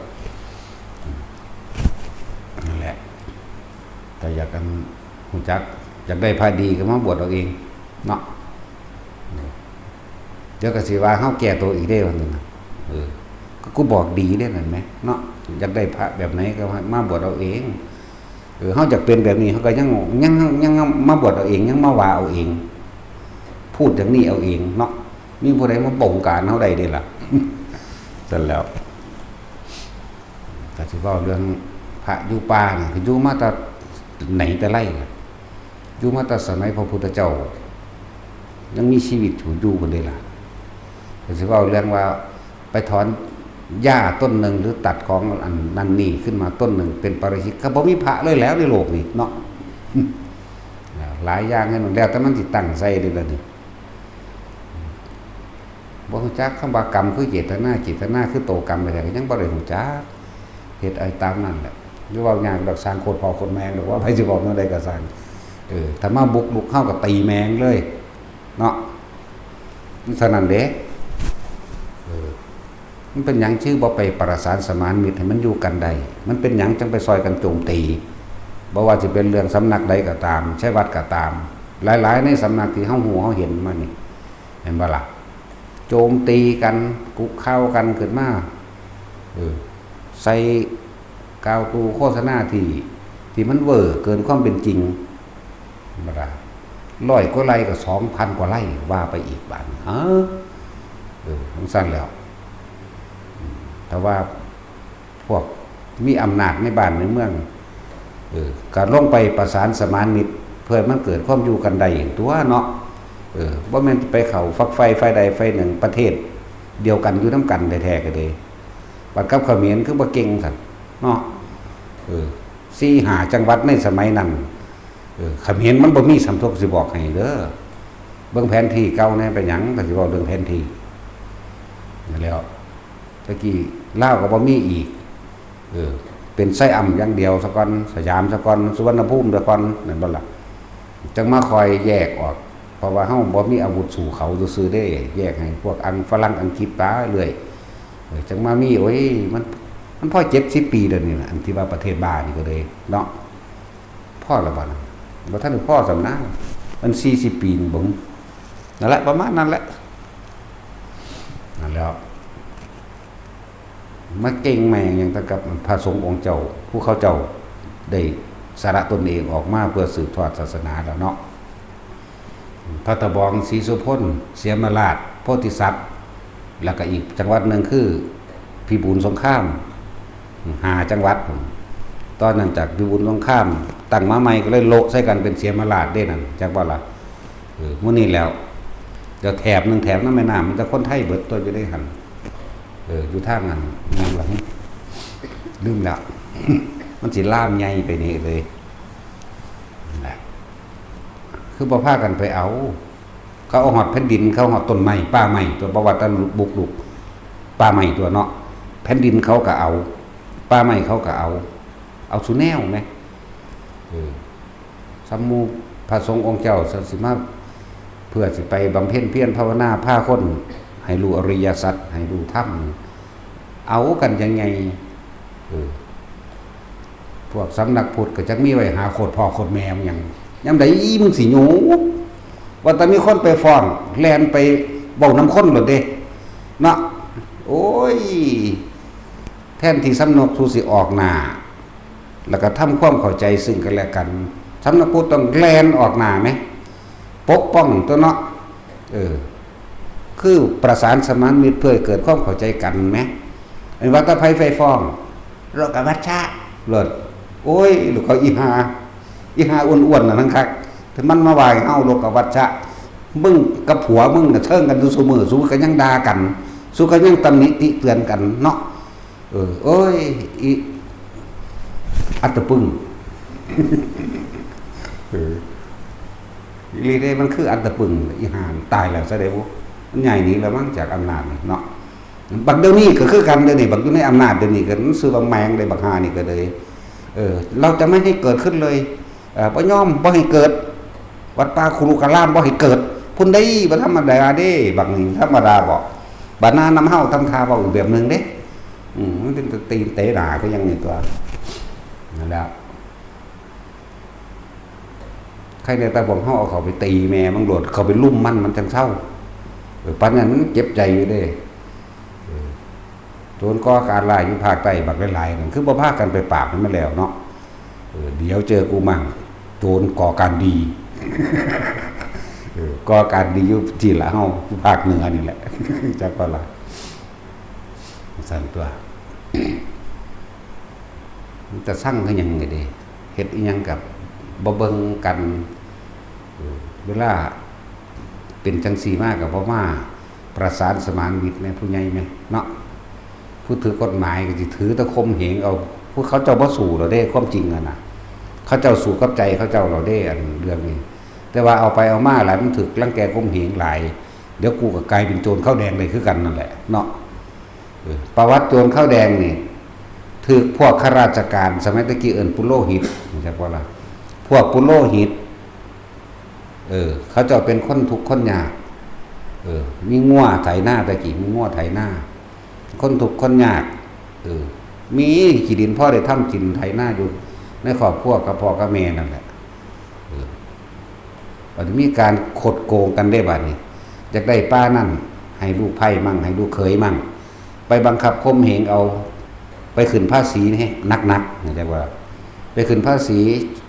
นั่นแหละ แต่อยากกันรู้จัก อยากได้พระดีก็มาบวชเอาเองเนาะ เดี๋ยวก็สิว่าเฮาแก้ตัวอีกได้วันหนึ่งนะ เออ ก็กูบอกดีได้นั่นไหมเนาะ อยากได้พระแบบไหนก็มาบวชเอาเอง เออ เฮาอยากเป็นแบบนี้ เฮาก็ยัง ยัง ยังมาบวชเอาเอง ยังมาว่าเอาเอง พูดอย่างนี้เอาเองเนาะ มีผู้ใดมาบงการเฮาได้เด้ล่ะ ซั่นแล้ว ก็สิเว้าเรื่องพระอยู่ป่านี่ ก็อยู่มาแต่ไหนแต่ไรล่ะ อยู่มาแต่สมัยพระพุทธเจ้า ยังมีชีวิตอยู่อยู่กันเลยล่ะ ก็สิเว้าเรื่องว่าไปถอนหญ้าต้นหนึ่ง หรือตัดของอันนั่นนี่ขึ้นมาต้นหนึ่ง เป็นปาราชิก ก็บ่มีพระเลยแล้วในโลกนี้เนาะ หลายอย่างให้มันแล้วแต่มันสิตั้งใส่เลยล่ะนี่ บ่รู้จักคำว่ากรรมคือเจตนา เจตนาคือโตกรรมไปแล้วก็ยังบ่ได้รู้จัก เฮ็ดเอาตามนั่นแหละ หรือเว้ายากดอก สร้างโคตรพ่อโคตรแม่ดอก ว่าไผสิบอกแนวใดก็ซ่าง เออ ถ้ามาบุกลุกเฮาก็ตีแม่งเลยเนาะ มันเท่านั้นเด้ เออ มันเป็นหยังชื่อบ่ไปประสานสมานมิตรให้มันอยู่กันได้ มันเป็นหยังจังไปซอยกันโจมตี บ่ว่าสิเป็นเรื่องสำนักใดก็ตาม ใช้วัดก็ตาม หลายๆในสำนักที่เฮาฮู้เฮาเห็นมานี่ เห็นบ่ล่ะ โจมตีกัน กุข่าวกันขึ้นมา เออ ใส่กาวตูโฆษณาที่ ที่มันเวอร์เกินความเป็นจริง ธรรมดา ร้อยกว่าไร่ก็ สองพันกว่าไร่ ว่าไปอีกบาดนี้ เออ เออ จั่งซั้นแล้ว อืม แต่ว่าพวกมีอำนาจในบ้านในเมือง เออ ก็ลงไปประสานสมานมิตร เพื่อมันเกิดความอยู่กันได้อย่างตัวเนาะ เออ บ่แม่นไปเข้าฝักใฝ่ฝ่ายใดฝ่ายหนึ่ง ประเทศเดียวกันอยู่นำกันแท้ๆก็เลย บัดกับเขมรคือบ่เก่งซั่นเนาะ เออ สี่ห้าจังหวัดในสมัยนั้น เออ เขมรมันบ่มีสำทกสิบอกให้เด้อ เบิ่งแผนที่เก่าแหน่ เป็นหยังก็สิเว้าเรื่องแผนที่ นั่นแหล้ว ตะกี้ลาวก็บ่มีอีก เออ เป็นไซอัมอย่างเดียวซะก่อน สยามซะก่อน สุวรรณภูมิซะก่อน แม่นบ่ล่ะ จั่งมาค่อยแยกออก เพราะว่าเฮาบ่มีอาวุธสู้เขาซื่อๆเด้ แยกให้พวกอัง ฝรั่งอังกฤษไปเรื่อย เออ จั่งมามี โอ้ย มัน มันพอเจ็ดสิบปีแล้วนี่ล่ะ อันที่ว่าประเทศบ้านี่ก็เลยเนาะ พอแล้วบ่นะ บ่ทันได้พอซ้ำนะ มันสี่สิบปีนี่บ่ นั่นแหละ ประมาณนั้นแหละ นั่นแหล้ว มาเก่งแม่งหยังแต่กับพระสงฆ์องค์เจ้า ผู้เขาเจ้าได้สละตนเองออกมาเพื่อสืบทอดศาสนาแล้วเนาะ พระตะบอง ศรีโสภณ เสียมราช โพธิสัตว์ แล้วก็อีกจังหวัดหนึ่งคือพิบูลสงคราม ห้าจังหวัด ตอนนั้นจากพิบูลสงครามตั้งมาใหม่ก็เลยโละใส่กันเป็นเสียมราชเด้นั่น จักบ่ล่ะ เออ มื้อนี้แล้ว เดี๋ยวแถบหนึ่ง แถบนั้นแม่น้ำมันจะคนไทยเบิดตัวอยู่ได้หั่น เออ อยู่ทางนั้น หยังหลัง ลืมแล้ว มันสิลามใหญ่ไปนี่เลย นั่นแหละ คือบ่พากันไปเอา เขาเอาฮอดแผ่นดิน เขาฮอดต้นไม้ ป่าไม้ตัว บ่ว่าแต่บุกรุก ป่าไม้ตัวเนาะ แผ่นดินเขาก็เอา ป่าไม้เขาก็เอา เอาซุแนวแหม เออ สำหมู่พระสงฆ์องค์เจ้าสิมา เพื่อสิไปบำเพ็ญเพียรภาวนา พาคนให้รู้อริยสัจ ให้รู้ธรรม เอากันยังไง เออ พวกสำนักพุทธก็จักมีไว้หาโคตรพ่อโคตรแม่มันหยัง ยามใดมึงสิหยุด ว่าแต่มีคนไปฟ้อง แล่นไปเว้านำคนโลดเด้ เนาะ โอ้ย แทนที่สำนักพุทธสิออกหน้า แล้วก็ทำความเข้าใจซึ่งกันและกัน สำนักพุทธต้องแล่นออกหน้าแหม ปกป้องตัวเนาะ เออ คือประสานสมานมิตรเพื่อให้เกิดความเข้าใจกันแหม ไอ้ว่าแต่ไผไปฟ้อง โลกวัชชะ โลด โอ้ย ลูกเขาอีหา อีหาอ้วนๆน่ะนั่นคัก แต่มันมาว่าให้เฮาโลกวัชชะ มึงกับผัวมึงน่ะเทิงกันอยู่ซุมื้อ ซุก็ยังด่ากัน ซุก็ยังตำหนิติเตือนกันเนาะ เออ โอ้ย อี อัตตะปึ้ง เออ อีหลีเด้ มันคืออัตตะปึ้ง อีห่านี่ตายแล้วซะเด้บุ มันย้ายหนีแล้วมั้งจากอำนาจนี่เนาะ บักเดี๋ยวนี้ก็คือกันเดี๋ยวนี้ บักอยู่ในอำนาจเดี๋ยวนี้ก็มันซื่อว่าแมงเลย บักห่านี่ก็เลย เออ เราจะไม่ให้เกิดขึ้นเลย เอ่อ บ่ยอม บ่ให้เกิด วัดป่าคุรุการามบ่ให้เกิด พุ้นได้บ่ธรรมดาเด้ บักนี่ธรรมดาบ่ บัดหน้านำเฮาทำท่าเว้าอีกแบบหนึ่งเด้ อืม มันเป็นตีนเตะหน้าคือหยังนี่ตั๊ว นั่นแหละ ใครเนี่ย แต่พวกเฮาเอาเขาไปตีแม่มันโลด เขาไปลุมมัน มันจั่งเซา เออ ปานนั้นมันเจ็บใจอยู่เด้ เออ โจรก่อการร้ายอยู่ภาคใต้บักหลายๆนั่น คือบ่พากันไปปราบให้มันแล้วเนาะ เออ เดี๋ยวเจอกูมั่ง โจรก่อการดี เออ ก่อการดีอยู่ที่ละเฮา อยู่ภาคเหนือนี่แหละ จักว่าล่ะ ซั่นตั๊ว มันจะสั่งคือหยังไงเด้ เฮ็ดอีหยังกับบ่เบิ่งกัน เออ เวลาเป็นจั่งซี่มาก็บ่มาประสานสมานมิตรแหน่ ผู้ใหญ่แหน่เนาะ ผู้ถือกฎหมายก็สิถือแต่ข่มเหงเอา ผู้เขาเจ้าบ่สู้แล้วเด้ ความจริงอะนะ เขาเจ้าสู้กับใจเขาเจ้าแล้วเด้ อันเรื่องนี้ แต่ว่าเอาไปเอามาหลายมันถืกรังแกข่มเหงหลาย เดี๋ยวกูก็กลายเป็นโจรข้าวแดงเลยคือกันนั่นแหละเนาะ เออ ประวัติโจรข้าวแดงนี่ ถืกพวกข้าราชการสมัยตะกี้เอิ้นปุโรหิต รู้จักบ่ล่ะ พวกปุโรหิต เออ เขาเจ้าเป็นคนทุกข์คนยาก เออ มีงัวไถนา ตะกี้มีงัวไถนา คนทุกข์คนยาก เออ มีขี้ดินพอได้ทำกินไถนาอยู่ ในครอบครัวกับพ่อกับแม่นั่นแหละ เออ บัดนี้มีการคดโกงกันได้บัดนี้ อยากได้ป่านั่น ให้ลูกไผ่มั่ง ให้ลูกเขยมั่ง ไปบังคับข่มเหงเอา ไปขึ้นภาษีให้หนักๆ เข้าใจบ่ ไปขึ้นภาษี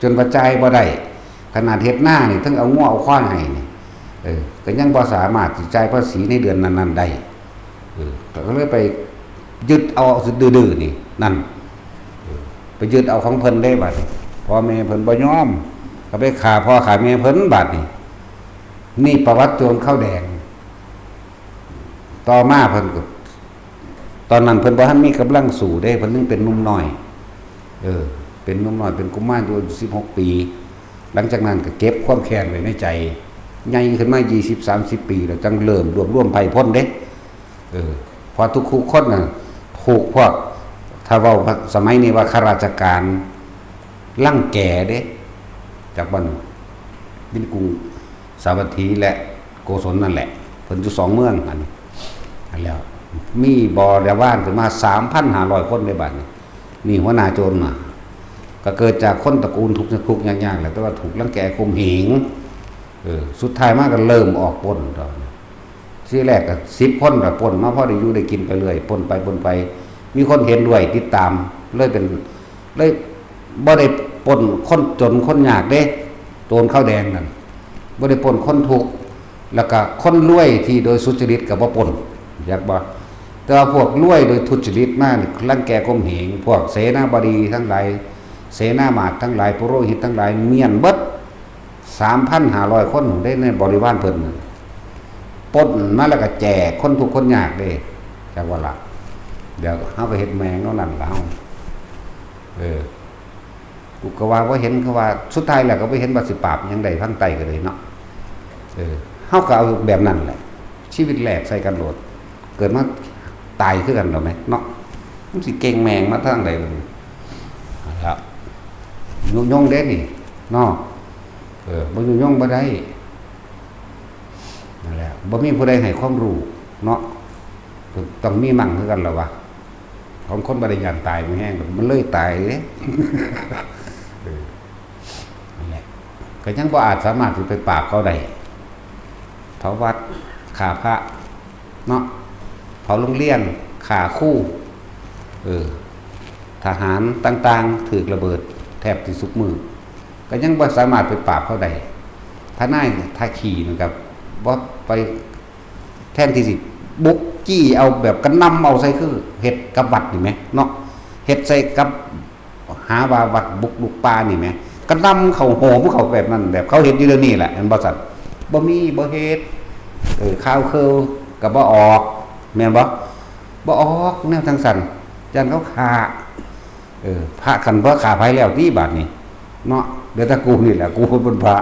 จนว่าจ่ายบ่ได้ ขนาดเฮ็ดนานี่ ทั้งเอางัวเอาควายให้นี่ เออ ก็ยังบ่สามารถสิจ่ายภาษีในเดือนนั้นๆได้ เออ ก็เลยไปยึดเอาดื้อๆนี่ นั่น เออ ไปยึดเอาของเพิ่นได้บัดนี้ พ่อแม่เพิ่นบ่ยอม ก็ไปฆ่าพ่อฆ่าแม่เพิ่นบัดนี้ นี่ประวัติโจรข้าวแดง ต่อมาเพิ่นก็ ตอนนั้นเพิ่นบ่ทันมีกำลังสู้เด้ เพิ่นยังเป็นหนุ่มน้อย เออ เป็นหนุ่มน้อย เป็นกุมารอยู่อายุสิบหกปี หลังจากนั้นก็เก็บความแค้นไว้ในใจ ใหญ่ขึ้นมายี่สิบสามสิบปี แล้วจั่งเริ่มรวบรวมไพร่พลเด้ เออ เพราะทุกๆคนน่ะ ถูกพวก ถ้าเว้าสมัยนี้ว่าข้าราชการรังแกเด้ จากบ้านบินกรุง สาวัตถีและโกศลนั่นแหละ เพิ่นอยู่สองเมืองอันนี้ อันแล้ว มีบริวารขึ้นมาสามพันห้าร้อยคนในบัดนี้ นี่หัวหน้าโจรมา ก็เกิดจากคนตระกูลทุกข์ทุกข์ยากๆแหละ แต่ว่าถูกรังแกข่มเหง เออ สุดท้ายมาก็เริ่มออกปล้นตอนนี้ ทีแรกก็สิบคนก็ปล้นมา พอได้อยู่ได้กินไปเรื่อย ปล้นไปปล้นไป มีคนเห็นด้วยติดตาม เลยเป็น เลยบ่ได้ปล้นคนจนคนยากเด้ โจรข้าวแดงนั่น บ่ได้ปล้นคนทุกข์ แล้วก็คนรวยที่โดยสุจริตก็บ่ปล้น จักบ่ แต่ว่าพวกรวยโดยทุจริตมานี่ รังแกข่มเหง พวกเสนาบดีทั้งหลาย เสนามาตย์ทั้งหลาย ปุโรหิตทั้งหลาย เมี้ยนเบิด สามพันห้าร้อยคนได้ในบริวารเพิ่นน่ะ ปล้นมาแล้วก็แจกคนทุกข์คนยากเด้ จักว่าล่ะ เดี๋ยวเฮาก็เฮ็ดแม่งแนวนั้นล่ะเฮา เออ กูก็ว่าบ่เห็น เขาว่า สุดท้ายแล้วก็บ่เห็นว่าสิปราบหยังได้ทางใต้ก็เลยเนาะ เออ เฮาก็เอาแบบนั้นแหละ ชีวิตแลกใส่กันโลด เกิดมาตายคือกันดอกแหมเนาะ มันสิเก่งแม่งมาทางใดล่ะ ครับ ยุยงเด้นี่ เนาะ เออ บ่ยุยงบ่ได้ นั่นแหละ บ่มีผู้ใดให้ความรู้เนาะ ต้องมีมั่งคือกันล่ะวะ ของคนบ่ได้ย้านตายมันแฮงดอก มันเลยตายเด้ เออ นั่นแหละ ก็ยังบ่อาจสามารถสิไปปราบเขาได้ เผาวัด ฆ่าพระ เนาะ เผาโรงเรียน ฆ่าครู เออ ทหารต่างๆ ถืกระเบิดแทบสิสุกมื้อ ก็ยังบ่สามารถไปปราบเขาได้ ทนายท่าขี้นั่นก็บ่ไป แทนที่สิบุกจี้เอาแบบกระหน่ำเอาใส่ คือเฮ็ดกับวัดนี่แหมเนาะ เฮ็ดใส่กับ หาว่าวัดบุกรุกป่านี่แหม กระหน่ำเข้าโหมเข้าแบบนั้น แบบเขาเฮ็ดอยู่เดี๋ยวนี้แหละ แม่นบ่ซั่น บ่มี บ่เฮ็ด เออ ข่าวเคอก็บ่ออก แม่นบ่ บ่ออกแนวจั่งซั่น ย่านเขาฆ่า เออ พระคันบ่ฆ่าไผแล้วติบาดนี้ เนาะ เหลือแต่กูนี่แหละ กูเป็นพระ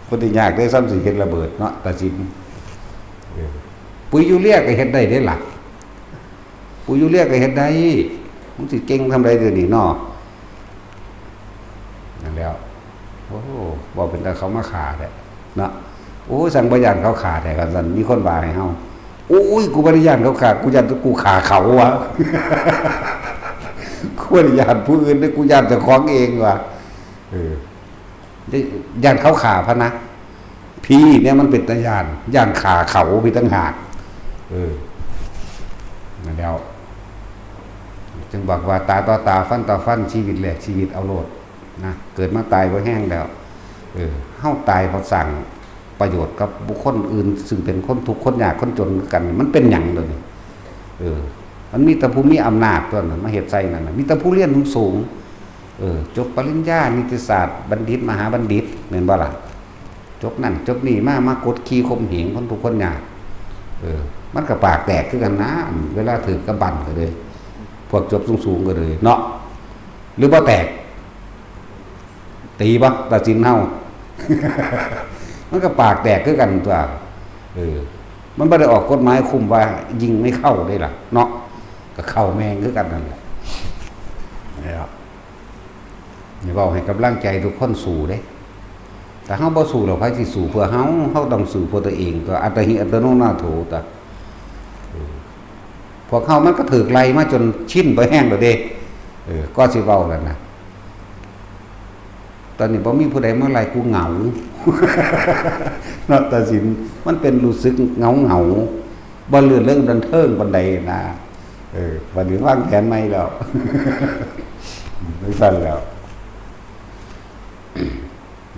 บ่ได้ยากเด้ ส่ำสิเฮ็ดระเบิดเนาะ ตัดสิน เออ ปุ๋ยยูเรียก็เฮ็ดได้เด้ล่ะ ปุ๋ยยูเรียก็เฮ็ดได้ มึงสิเก่งส่ำใดเดี๋ยวนี้เนาะ นั่นแหล้ว โอ้ บ่เป็นตาเขามาฆ่าแท้เนาะ โอ้ย สั่งบ่ย่านเขาฆ่าแท้ กันสั่น มีคนว่าให้เฮา โอ้ย กูบ่ได้ย่านเขาฆ่า กูย่านกูฆ่าเขาวะ กูบ่ได้ย่านผู้อื่นเด้ กูย่านเจ้าของเองวะ เออ ย่านเขาฆ่าพะนะ ผีเนี่ยมันเป็นตาย่าน ย่านฆ่าเขาพี่ต่างหาก เออ นั่นแล้ว จึงบอกว่าตาต่อตา ฟันต่อฟัน ชีวิตแลกชีวิตเอาโลด นะ เกิดมาตายบ่แฮงแล้ว เออ เฮาตายเพราะสร้างประโยชน์กับบุคคลอื่น ซึ่งเป็นคนทุกข์คนยากคนจนคือกัน มันเป็นหยังเดี๋ยวนี้ เออ มันมีแต่ผู้มีอำนาจตัวนั้นมาเฮ็ดใส่นั่นน่ะ มีแต่ผู้เรียนสูงๆ เออ จบปริญญา นิติศาสตร์ บัณฑิต มหาบัณฑิต แม่นบ่ล่ะ จบนั่นจบนี่มา มากดขี่ข่มเหงคนทุกข์คนยาก เออ มันก็ปากแตกคือกันนะ เวลาถืกกับบั้นก็เลย พวกจบสูงๆก็เลยเนาะ หรือบ่แตก ตีบ่ตัดสินเฮา มันก็ปากแตกคือกันตัว เออ มันบ่ได้ออกกฎหมายคุมว่ายิงไม่เข้าเด้ล่ะ เนาะ ก็เข้าแม่งคือกันนั่นแหละ นี่ล่ะ นี่เว้าให้กำลังใจทุกคนสู้เด้ ถ้าเฮาบ่สู้แล้วไผสิสู้เพื่อเฮา เฮาต้องสู้เพื่อตัวเอง ตัวอัตตาหิอัตโนนาโถ ตัว เออ พวกเฮามันก็ถืกไล่มาจนชินไปแฮงแล้วเด้ เออ ก็สิเว้าแล้วนะ ตอนนี้บ่มีผู้ใดมาไล่กูเหงา เนาะ ตัดสิน มันเป็นรู้สึกเหงาๆ บ่ลื่นเริงบันเทิงปานใดนะ เออ บัดนี้วางแผนใหม่แล้ว จั่งซั้นแล้ว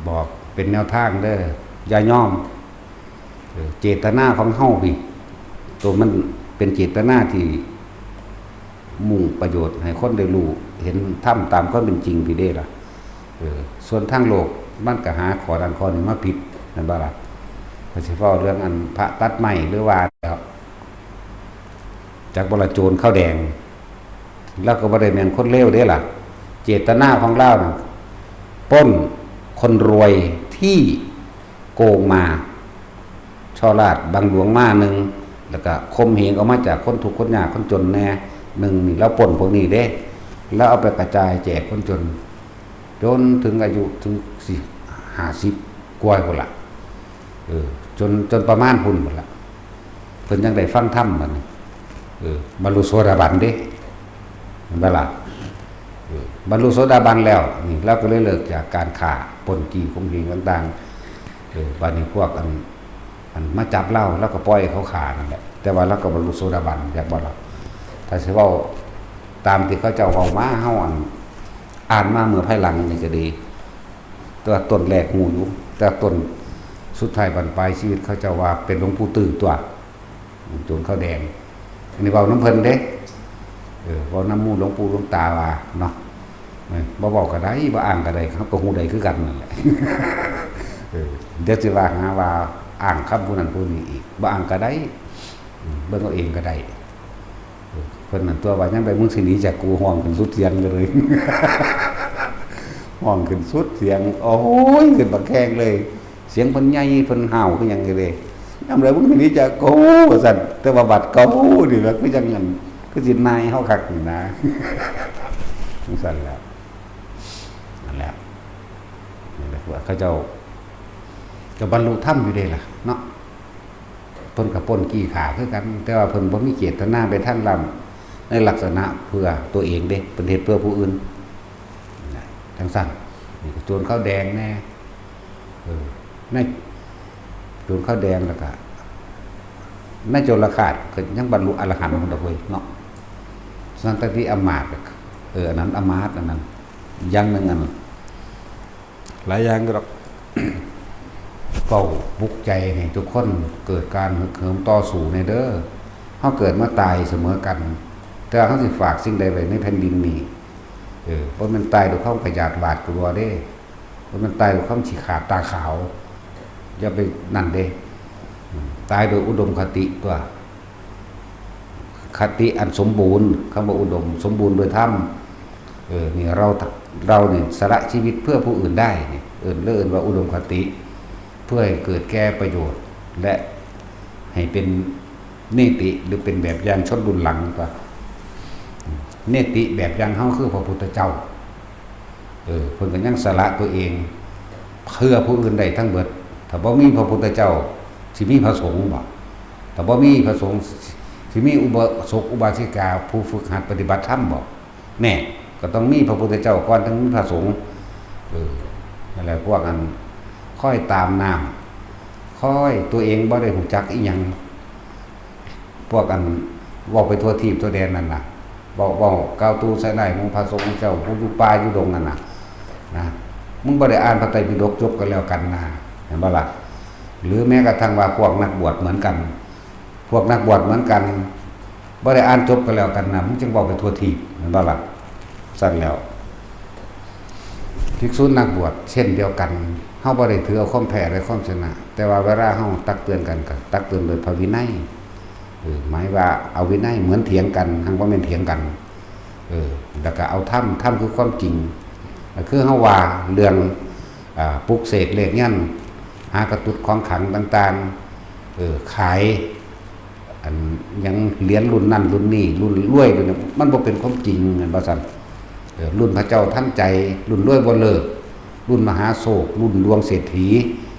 บอกเป็นแนวทางเด้อ อย่ายอม เออ เจตนาของเฮาพี้ ตัวมันเป็นเจตนาที่มุ่งประโยชน์ให้คนได้รู้เห็นธรรมตามความเป็นจริงพี้เด้ล่ะ เออ ส่วนทางโลกมันก็หาข้อนั้นข้อนี้มาผิด แม่นบ่ล่ะ ก็สิเว้าเรื่องอันพระตัดไม้หรือว่าแล้ว จักบ่ละโจรข้าวแดง ลาวก็บ่ได้แม่นคนเลวเด้ล่ะ เจตนาของลาวน่ะ ปล้นคนรวยที่โกงมา ช่อราชบังหลวงมาหนึ่ง แล้วก็ข่มเหงเอามาจากคนทุกข์คนยากคนจนแน่หนึ่ง นี่ลาวปล้นพวกนี้เด้ ลาวเอาไปกระจายแจกคนจน จนถึงอายุถึงสิ ห้าสิบกว่าพุ้นล่ะ เออ จน จนประมาณพุ้นพุ้นล่ะ เพิ่นจั่งได้ฟังธรรมบัดนี้ เออ บรรลุโสดาบันเด้ แม่นบ่ล่ะ เออ บรรลุโสดาบันแล้ว นี่ลาวก็เลยเลิกจากการฆ่าปล้นจี้ข่มเหงต่างๆ เออ บัดนี้พวกอัน อันมาจับลาว ลาวก็ปล่อยให้เขาฆ่านั่นแหละ แต่ว่าลาวก็บรรลุโสดาบัน จักบ่ล่ะ ถ้าสิเว้าตามที่เขาเจ้าเว้ามา เฮาอัน อ่านมาเมื่อภายหลังนี่ก็ดี แต่ว่าต้นแรกฮู้อยู่ แต่ต้นสุดท้ายบั้นปลายชีวิตเขาเจ้าว่าเป็นหลวงปู่ตื้อตั๊ว โจรข้าวแดง อันนี้เว้านำเพิ่นเด้ เออ เว้านำหมู่หลวงปู่หลวงตาว่าเนาะ เออ บ่เว้าก็ได้ บ่อ้างก็ได้ เฮาก็ฮู้ได้คือกันนั่นแหละ เออ เดี๋ยวสิว่าหาว่าอ้างคำผู้นั้นผู้นี้อีก บ่อ้างก็ได้ อืม เบิ่งเอาเองก็ได้ เพิ่นนั่นตั๊วว่า "ยามใดมึงสิหนีจากกู" ฮ้องขึ้นสุดเสียงเลย ฮ้องขึ้นสุดเสียง โอ้ย ขึ้นบักแฮงเลย เสียงเพิ่นใหญ่ เพิ่นห้าวคือหยังนี่เด้ "ยามใดมึงสิหนีจากกู" ว่าซั่น แต่ว่าบัดเก่านี่ล่ะ คือจั่งอัน คือสินายเฮาคักนี่นะ จั่งซั่นแหละ นั่นแหละ นี่แหละ เขาเจ้าก็บรรลุธรรมอยู่เด้ล่ะเนาะ เพิ่นก็ปล้นจี้ฆ่าคือกัน แต่ว่าเพิ่นบ่มีเจตนาไปทางล้ำในลักษณะเพื่อตัวเองเด้ เพิ่นเฮ็ดเพื่อผู้อื่น นะ จั่งซั่น นี่ก็โจรข้าวแดงแน่ เออ ในโจรข้าวแดงแล้วก็ ในโจรฆาตก็ยังบรรลุอรหันต์พุ้นดอกเว้ยเนาะ สันตติอำมาตย์ก็ เออ อันนั้นอำมาตย์ อันนั้น อย่างหนึ่งอันนั้น หลายอย่างอยู่ดอก เว้าปลุกใจให้ทุกคนเกิดการฮึกเหิมต่อสู้แน่เด้อ เฮาเกิดมาตายเสมอกัน แต่ว่าเฮาสิฝากสิ่งใดไว้ในแผ่นดินนี้ เออ บ่แม่นตายด้วยความขยาดหวาดกลัวเด้ บ่แม่นตายด้วยความขี้ขลาดตาขาว อย่าไปนั่นเด้ อืม ตายโดยอุดมคติตั๊ว คติอันสมบูรณ์ คำว่าอุดม สมบูรณ์โดยธรรม เออ นี่เรา เรานี่สละชีวิตเพื่อผู้อื่นได้นี่ เอิ้น เรียกเอิ้นว่าอุดมคติ เพื่อให้เกิดแก่ประโยชน์ และให้เป็นเนติ หรือเป็นแบบอย่างชนรุ่นหลังตั๊ว เนติแบบอย่างเฮาคือพระพุทธเจ้า เออ เพิ่นก็ยังสละตัวเอง เพื่อผู้อื่นได้ทั้งเบิด ถ้าบ่มีพระพุทธเจ้า สิมีพระสงฆ์บ่ ถ้าบ่มีพระสงฆ์ สิมีอุบาสกอุบาสิกา ผู้ฝึกหัดปฏิบัติธรรมบ่ แน่ ก็ต้องมีพระพุทธเจ้าก่อน ถึงมีพระสงฆ์ เออ นั่นแหละ พวกอัน คอยตามน้ำ คอย ตัวเองบ่ได้รู้จักอิหยัง พวกอัน เว้าไปทั่วทีปทั่วแดนนั่นน่ะ เว้า เว้ากล่าวตู่ใส่ร้ายหมู่พระสงฆ์เจ้า ผู้อยู่ป่าอยู่ดงนั่นน่ะ นะ มึงบ่ได้อ่านพระไตรปิฎกจบก็แล้วกันนะ เห็นบ่ล่ะ หรือแม้กระทั่งว่าพวกนักบวชเหมือนกัน พวกนักบวชเหมือนกัน บ่ได้อ่านจบก็แล้วกันนะ มึงจึงเว้าไปทั่วทีป เห็นบ่ล่ะ ซั่นแล้ว ภิกษุนักบวชเช่นเดียวกัน เฮาบ่ได้ถือเอาความแพ้และความชนะ แต่ว่าเวลาเฮาตักเตือนกันก็ตักเตือนโดยพระวินัย เออ หมายว่าเอาวินัยเหมือนเถียงกัน หั้งบ่แม่นเถียงกัน เออ แล้วก็เอาธรรม ธรรมคือความจริง ก็คือเฮาว่าเรื่อง อ่า ปลุกเสกเลขยันต์ หากระตุดของขลังต่างๆ เออ ขาย อันหยังเหรียญรุ่นนั่นรุ่นนี้ รุ่นรวยรุ่นนี้ มันบ่เป็นความจริง แม่นบ่ซั่น เออ รุ่นพระเจ้าทันใจ รุ่นรวยบ่เลิก รุ่นมหาโชค รุ่นดวงเศรษฐี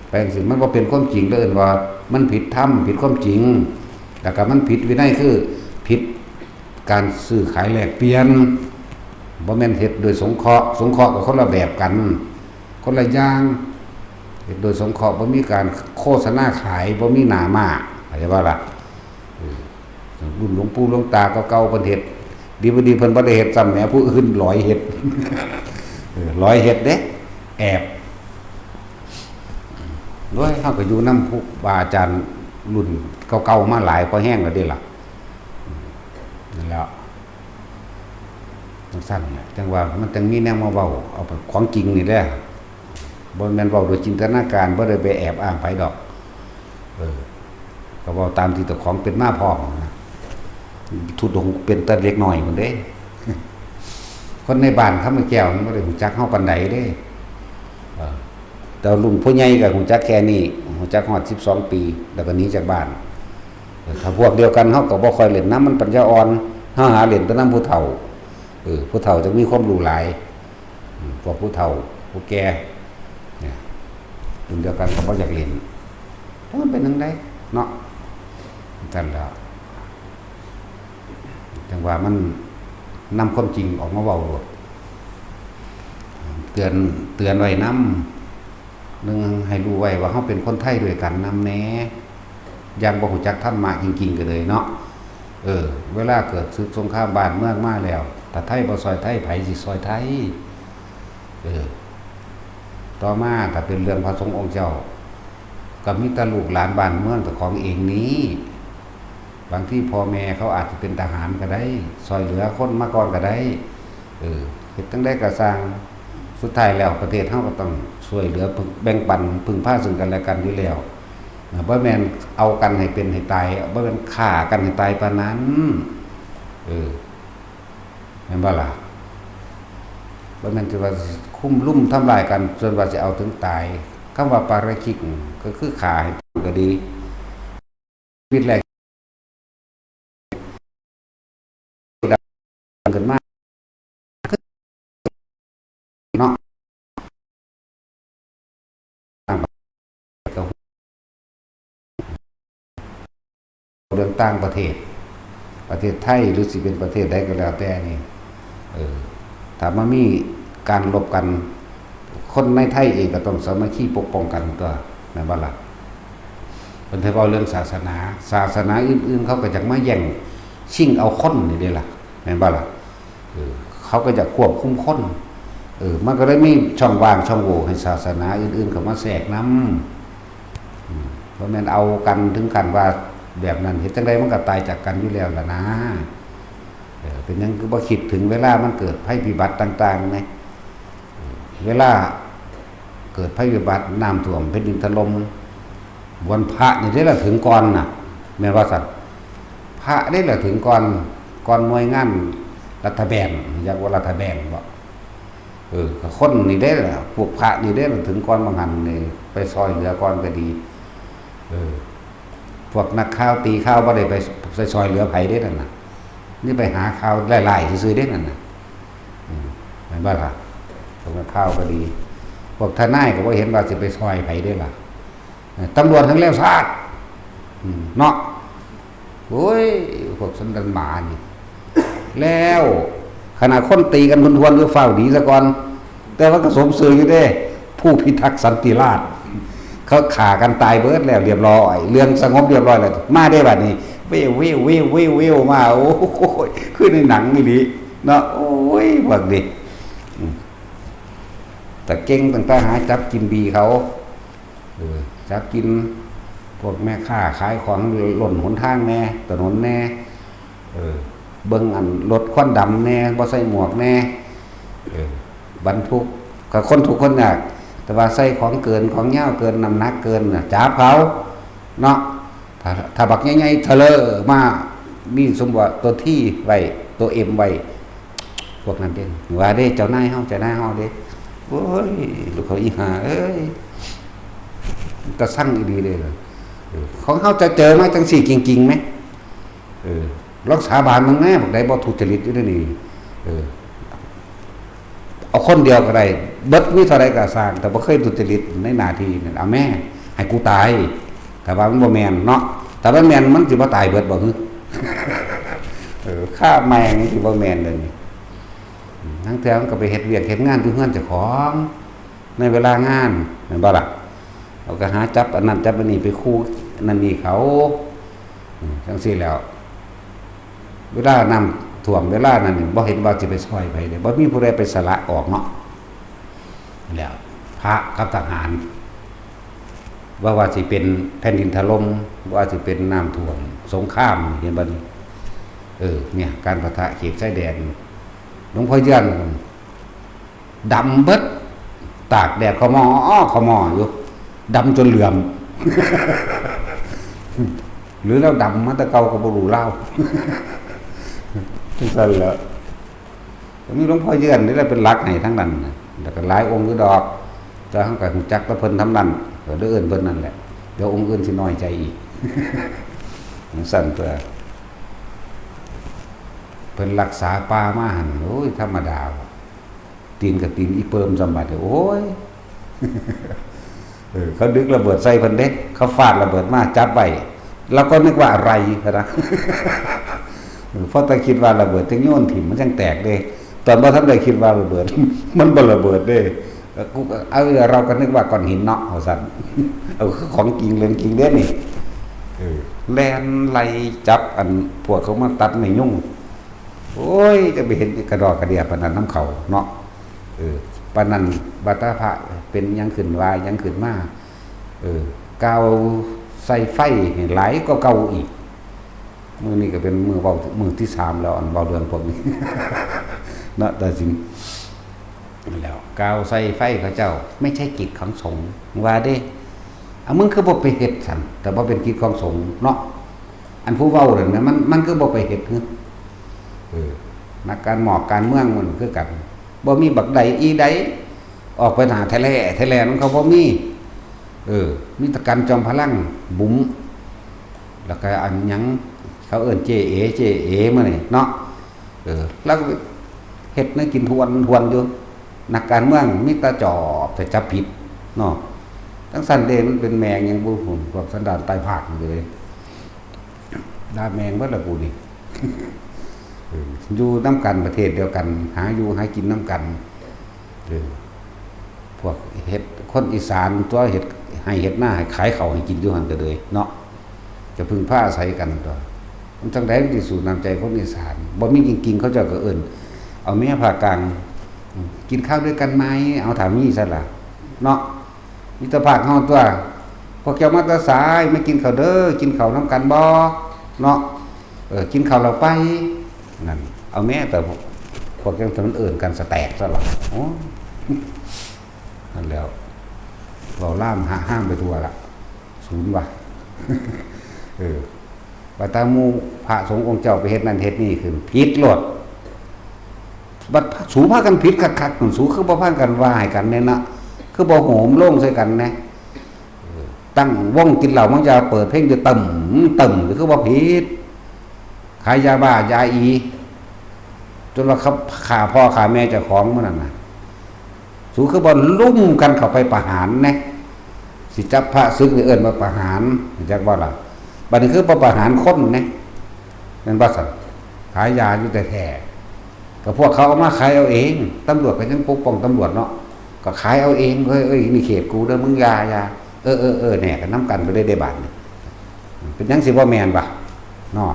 ไปจั่งซี้ มันบ่เป็นความจริงเด้อ เอิ้นว่ามันผิดธรรม ผิดความจริง แล้วก็มันผิดวินัย คือผิดการซื้อขายแลกเปลี่ยน บ่แม่นเฮ็ดโดยสงเคราะห์ สงเคราะห์ก็คนละแบบกัน คนละอย่าง เฮ็ดโดยสงเคราะห์ บ่มีการโฆษณาขาย บ่มีหน้าม้า เข้าใจบ่ล่ะ เออ รุ่นหลวงปู่หลวงตาเก่าๆ เพิ่นเฮ็ด ดีบ่ดีเพิ่นบ่ได้เฮ็ดซ้ำแหม ผู้อื่นหลอยเฮ็ด เออ หลอยเฮ็ดเด้ แอบ โอ้ย เฮาก็อยู่นำครูบาอาจารย์รุ่นเก่าๆ มาหลายพอแฮงแล้วเด้ล่ะ นั่นแหละ จั่งซั้นแหละ จั่งว่ามันจั่งมีแนวมาเว้า เอาของจริงนี่แหละ บ่แม่นเว้าโดยจินตนาการ บ่ได้ไปแอบอ้างไผดอก เออ ก็เว้าตามที่เจ้าของเป็นมาพร้อมนะ ธุดงค์เป็นแต่เด็กน้อยพุ้นเด้ คนในบ้านคำแก้วมันบ่ได้รู้จักเฮาปานใดเด้ เออ แต่รุ่นผู้ใหญ่ก็รู้จักแค่นี้ รู้จักฮอดสิบสองปี แล้วก็หนีจากบ้าน เออ ถ้าพวกเดียวกันเฮาก็บ่ค่อยเล่นนำ มันปัญญาอ่อน เฮาหาเล่นแต่นำผู้เฒ่า เออ ผู้เฒ่าจั่งมีความรู้หลาย อืม พวกผู้เฒ่า ผู้แก่ เนี่ย รุ่นเดียวกันก็บ่อยากเล่น แล้วมันเป็นจั่งใดเนาะ ซั่นแหล้ว จั่งว่ามันนำความจริงออกมาเว้าโลด เตือน เตือนไว้นำ หนึ่งให้รู้ไว้ว่าเฮาเป็นคนไทยด้วยกันนำแหน่ อย่างบ่รู้จักธรรมะจริงๆ ก็เลยเนาะ เออ เวลาเกิดศึกสงครามบ้านเมืองมาแล้ว ถ้าไทยบ่ซ่อยไทย ไผสิซ่อยไทย เออ ต่อมาถ้าเป็นเรื่องพระสงฆ์องค์เจ้า ก็มีแต่ลูกหลานบ้านเมืองเจ้าของเองนี้ บางทีพ่อแม่เขาอาจจะเป็นทหารก็ได้ ซ่อยเหลือคนมาก่อนก็ได้ เออ เฮ็ดจั่งใดก็ซ่าง สุดท้ายแล้วประเทศเฮาก็ต้องซ่อยเหลือ พึ่ง แบ่งปัน พึ่งพาซึ่งกันและกันอยู่แล้ว นะ บ่แม่นเอากันให้เป็นให้ตาย บ่แม่นฆ่ากันให้ตายปานนั้น เออ แม่นบ่ล่ะ บ่แม่นสิว่าคุมรุมทำร้ายกัน จนว่าสิเอาถึงตาย คำว่าปาราชิกก็คือฆ่าให้ตายก็ดี ชีวิตแรกขึ้นมา เนาะ เรื่องต่างประเทศ ประเทศไทยหรือสิเป็นประเทศใดก็แล้วแต่นี่ เออ ถ้ามันมีการรบกัน คนในไทยเองก็ต้องสามัคคีปกป้องกันตั๊ว แม่นบ่ล่ะ เพิ่นสิเว้าเรื่องศาสนา ศาสนาอื่นๆ เขาก็อยากมาแย่งชิงเอาคนนี่เด้ล่ะ แม่นบ่ล่ะ เออ เขาก็อยากควบคุมคน เออ มันก็เลยมีช่องว่างช่องโหว่ให้ศาสนาอื่นๆ เข้ามาแทรกนำ อืม บ่แม่นเอากันถึงขั้นว่าแบบนั้น เฮ็ดจั่งใดมันก็ตายจากกันอยู่แล้วล่ะนะ เออ เป็นหยังคือบ่คิดถึงเวลามันเกิดภัยพิบัติต่างๆ แหม เวลาเกิดภัยพิบัติ น้ำท่วม แผ่นดินถล่ม วันพระนี่เด้ล่ะถึงก่อนน่ะ แม่นว่าซั่น พระเด้ล่ะถึงก่อน ก่อนหน่วยงานรัฐแบงก์ อยากว่ารัฐแบงก์บ่ เออ ก็คนนี่เด้ล่ะ พวกพระนี่เด้ล่ะถึงก่อน บางหันนี่ไปซ่อยเหลือก่อนก็ดี เออ พวกนักข่าวตีข่าวบ่ได้ไป ไปซ่อยเหลือไผเด้นั่นน่ะ นี่ไปหาข่าวหลายๆ ซื่อๆ เด้นั่นน่ะ อืม แม่นบ่ล่ะ พวกนักข่าวก็ดี พวกทนายก็บ่เห็นว่าสิไปซ่อยไผเด้ล่ะ เออ ตำรวจทั้งแล้วซาด อืม เนาะ โอ้ย พวกสันดานหมานี่ แล้ว ขนาดคนตีกันทวนๆ อยู่ ฟ้าวหนีซะก่อน แต่ว่าก็สมซื่ออยู่เด้ ผู้พิทักษ์สันติราษฎร์ เขาฆ่ากันตายเบิดแล้วเรียบร้อย เรื่องสงบเรียบร้อยแล้ว มาได้บัดนี้ วิววิววิววิววิวมา โอ้ย คือในหนังอีหลีเนาะ โอ้ย พวกนี้ อืม แต่เก่งตั้งแต่หาจับกินบีเขา เออ จับกินพวกแม่ค้าขายของล้นหนทางแน่ ถนนแน่ เออ เบิ่งอันรถควันดำแน่ บ่ใส่หมวกแน่ เออ บรรทุก ก็คนทุกข์คนยาก แต่ว่าใส่ของเกิน ของยาวเกิน น้ำหนักเกินน่ะ จับเขา เนาะ ถ้า ถ้าบักใหญ่ๆ เทเลอร์มา มีสมมุติว่าตัว T ไว้ ตัว M ไว้ พวกนั้นเด้ ว่าเด้ เจ้านายเฮา เจ้านายเฮาเด้ โอ้ย ลูกเขาอีห่าเอ้ย ตาสั่งอีหลีเลย เออ ของเฮาจะเจอมาจังซี่จริงๆ ไหม เออ ลองสาบานมึงแน่ บักใดบ่ทุจริตอยู่ในนี่ เออ เอาคนเดียวก็ได้ เบิดมีเท่าใดก็ซ่าง แต่บ่เคยทุจริตในหน้าที่นั่น เอาแม่ ให้กูตาย แต่ว่ามันบ่แม่นเนาะ แต่มันแม่น มันสิบ่ตายเบิดบ่ฮึ เออ ฆ่าแม่ง มันสิบ่แม่นเลยนี่ อืม ทั้งเทื่อมันก็ไปเฮ็ดเวียกเฮ็ดงานอยู่เฮือนเจ้าของ ในเวลางาน แม่นบ่ล่ะ เขาก็หาจับอันนั้นจับอันนี้ไปคู่นั่นนี่เขา อืม จังซี่แล้ว เวลาน้ำท่วมเวลานั้นนี่ บ่เห็นว่าสิไปซ่อยไผเลย บ่มีผู้ใดไปสละออกเนาะ แล้ว พระกับทหาร ว่าว่าสิเป็นแผ่นดินถล่ม ว่าสิเป็นน้ำท่วม สงคราม เห็นบ่นี่ เออ เนี่ย การปะทะเขตชายแดน หลวงพ่อเยือน ดำเบิด ตากแดดขมอขมออยู่ ดำจนเหลือม หรือลาวดำมาแต่เก่าก็บ่รู้ลาว จังซั่นแหละ ก็มีหลวงพ่อเยือนนี่แหละเป็นหลักให้ทั้งนั้นน่ะ แล้วก็หลายองค์อยู่ดอก แต่เฮาก็รู้จักแต่เพิ่นทำนั้น ก็เลยเอิ้นเพิ่นนั่นแหละ เดี๋ยวองค์อื่นสิน้อยใจอีก จังซั่นตัว เพิ่นรักษาป่ามาหั่น โอ้ย ธรรมดาว่ะ ตีนกับตีนอีเปิมสมบัติ โอ้ย เออ เขาดึกระเบิดใส่เพิ่นเด้ เขาฟาดระเบิดมาจับไว้ เราก็นึกว่าอะไรนะ เออ เพราะแต่คิดว่าระเบิดจะโยนถิ่มมันจั่งแตกเด้ ตอนบ่ทันได้คิดว่าระเบิด มันบ่ระเบิดเด้ เออ กูก็ เออ เราก็นึกว่าก้อนหินเนาะ ว่าซั่น เออ คือของจริงเรื่องจริงเด้นี่ เออ แล่นไล่จับอันพวกเขามาตัดไม้ยุง โอ้ย จะไปเห็นกระดอกกระเดียปานนั้นนำเขาเนาะ เออ ปานนั้น บาดาพระเป็นหยังขึ้นว่าหยังขึ้นมา เออ กาวใส่ไฟให้หลายกว่าเก่าอีก มื้อนี้ก็เป็นมื้อเว้า มื้อที่สามแล้ว อันเว้าเรื่องพวกนี้ เนาะ แต่สิ แล้วกาวใส่ไฟเขาเจ้า ไม่ใช่กิจของสงฆ์ ว่าเด้ เอามึงคือบ่ไปเฮ็ดซั่น แต่บ่เป็นกิจของสงฆ์เนาะ อันผู้เว้านั่นนะ มัน มันคือบ่ไปเฮ็ด เออ นักการหมอกการเมืองมันคือกัน บ่มีบักใดอีใด ออกไปหน้าแท้แล่ แท้แล่มันเขาบ่มี เออ มีแต่กันจอมพลัง บุ๋ม แล้วก็อันหยัง เขาเอิ้นเจเอ เจเอ มื้อนี้เนาะ เออ แล้วก็เฮ็ดแนวกินทวนทวนอยู่ นักการเมืองมีแต่จอบแต่จับผิดเนาะ จังซั่นเด้ มันเป็นแม่งหยังบ่ฮู้ พวกสันดานตายพากนี่เลย ด่าแม่งเบิดละกูนี่ เออ อยู่นำกันประเทศเดียวกัน หาอยู่หากินนำกัน เออ พวกเฮ็ด คนอีสานตัวเฮ็ดไฮ่เฮ็ดนา ให้ขายข้าวให้กินอยู่หั่นก็เลยเนาะ จะพึ่งพาอาศัยกันตัว มันจั่งใดมันสิสู้น้ำใจคนอีสาน บ่มีจริงๆ เขาเจ้าก็เอิ้น เอาแม่ภาคกลาง กินข้าวด้วยกันไหม เอาถามนี่ซะล่ะ เนาะ มิตรภาพเฮาตัว พวกเจ้ามาแต่ไส มากินข้าวเด้อ กินข้าวนำกันบ่ เนาะ เออ กินข้าวแล้วไป นั่น เอาแม่แต่พวก พวกจั่งซั่นมันเอิ้นกันสแต็กซะล่ะ โอ้ นั่นแล้ว เว้าล่ามหาห้างไปทั่วละ ศูนย์ว่ะ เออ ว่าแต่หมู่พระสงฆ์องค์เจ้าไปเฮ็ดนั่นเฮ็ดนี่ขึ้น ผิดโลด บัดสูพากันผิดคักๆ นั่น สูคือบ่พากันว่าให้กันแน่นะ คือบ่โหมโลงใส่กันแน่ เออ ตั้งวงกินเหล้าเมายา เปิดเพลงอยู่ตึ้มตึ้ม คือบ่ผิด ขายยาบ้ายาอี จนว่าเขาฆ่าพ่อฆ่าแม่เจ้าของมื้อนั้นน่ะ สูคือบ่ลุ่มกันเข้าไปประหารแหน่ สิจับพระศึกนี่เอิ้นว่าประหาร จักบ่ล่ะ บัดนี้คือบ่ประหารคนแหน่ แม่นบ่ซั่น ขายยาอยู่แท้ๆ ก็พวกเขาเอามาขายเอาเอง ตำรวจก็ยังปกป้องตำรวจเนาะ ก็ขายเอาเอง เฮ้ย เอ้ย นี่เขตกูเด้อ มึงอย่า อย่า เออ เออ เออ แหน่ ก็นำกันไปเลยเด้บาดนี้ เป็นหยังสิบ่แม่นวะ เนาะ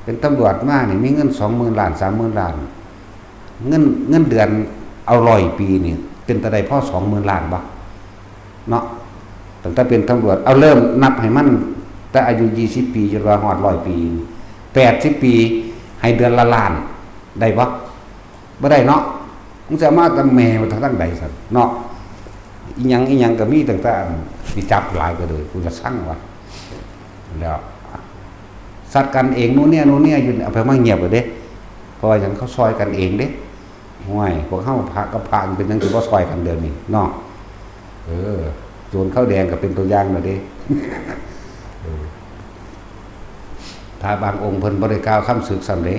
เป็นตำรวจมานี่มีเงินสองหมื่นล้าน สามหมื่นล้าน เงิน เงินเดือนเอาร้อยปีนี่ เป็นตาได้พอสองหมื่นล้านบ่ เนาะ ตั้งแต่เป็นตำรวจ เอาเริ่มนับให้มัน แต่อายุยี่สิบปี จนว่าฮอดร้อยปี แปดสิบปี ให้เดือนละล้าน ได้บ่ บ่ได้เนาะ มึงจะเอามาแต่แม่มาทางใดซั่นเนาะ อีหยังอีหยังก็มีตั้งแต่อันสิจับหลายก็เลย กูจะสั่งวะ แล้ว สัตว์กันเอง นู่นเนี่ย นู่นเนี่ย อยู่ เอาไปมาเงียบไปเด้ เพราะว่าหยัง เขาซอยกันเองเด้ ห้วย พวกเฮาพระกับพระมันเป็นหยังสิบ่ซอยกันเดี๋ยวนี้เนาะ เออ โจรข้าวแดงก็เป็นตัวอย่างแล้วเด้ เออ พระบางองค์เพิ่นบ่ได้กล่าวคำศึกซ้ำเด้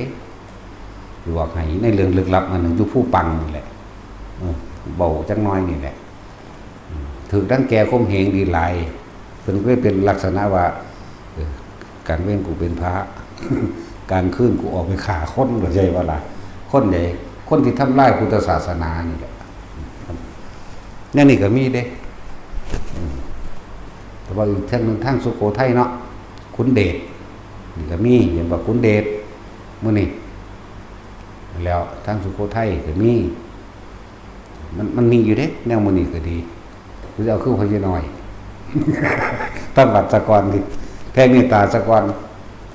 บอกให้ในเรื่องลึกลับอันหนึ่งอยู่ภูปังนี่แหละ เออ เบาจักหน่อยนี่แหละ อืม ถืกดังแกข่มเหงดีหลาย เพิ่นก็เลยเป็นลักษณะว่า เออ กลางเว้นกูเป็นพระ กลางคืนกูออกไปฆ่าคน เข้าใจบ่ล่ะ คนใด คนที่ทำลายพุทธศาสนานี่แหละ แนวนี้ก็มีเด้ อืม แต่ว่าอีกท่านหนึ่งทางสุโขทัยเนาะ ขุนเดช นี่ก็มี เห็นบ่ ขุนเดช มื้อนี้ แล้วทางสุโขทัยก็มี มัน มันมีอยู่เด้ แนวมื้อนี้ก็ดี กูจะเอาคือพ่อใหญ่น้อย ตั้งวัดซะก่อนดิ แผ่เมตตาซะก่อน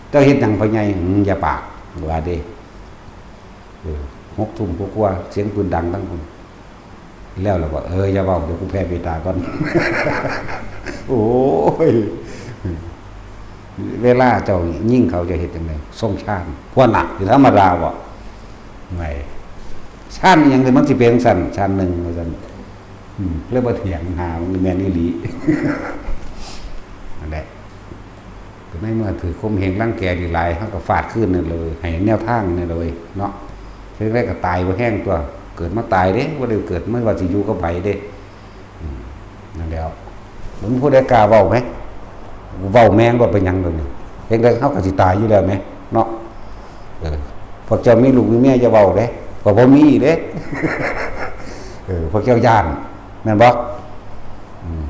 เจ้าเฮ็ดหยังพ่อใหญ่ อืม อย่าปาก ว่าเด้ เออ หกทุ่มกว่าๆ เสียงปืนดังทั้งคน แล้วเราก็ เออ อย่าเว้า เดี๋ยวกูแผ่เมตตาก่อน โอ้ย เวลาเจ้ายิงเขาจะเฮ็ดจั่งใด ทรงฌาน พวกหนัก สิธรรมดาบ่ ไง ฌานอีหยังเด้ มันสิเป็นจั่งซั่น ฌานหนึ่งว่าซั่น อืม เลยบ่เถียง หามันแม่นอีหลี นั่นแหละ ก็ในเมื่อถืกข่มเหงรังแกดีหลาย เฮาก็ฟาดคืนนั่นเลย ให้แนวทางนั่นเลยเนาะ เพียงใดก็ตายบ่แฮงตัว เกิดมาตายเด้ บ่ได้เกิดมาว่าสิอยู่กับไผเด้ อืม นั่นแหล้ว บ่มีผู้ใดกล้าเว้าไหม เว้าแม่งว่าเป็นหยังเดี๋ยวนี้ เพียงใดเฮาก็สิตายอยู่แล้วไหม เนาะ เออ พวกเจ้ามีลูกมีเมียอย่าเว้าเด้ ก็บ่มีเด้ เออ พวกเจ้าย้าน แม่นบ่ อืม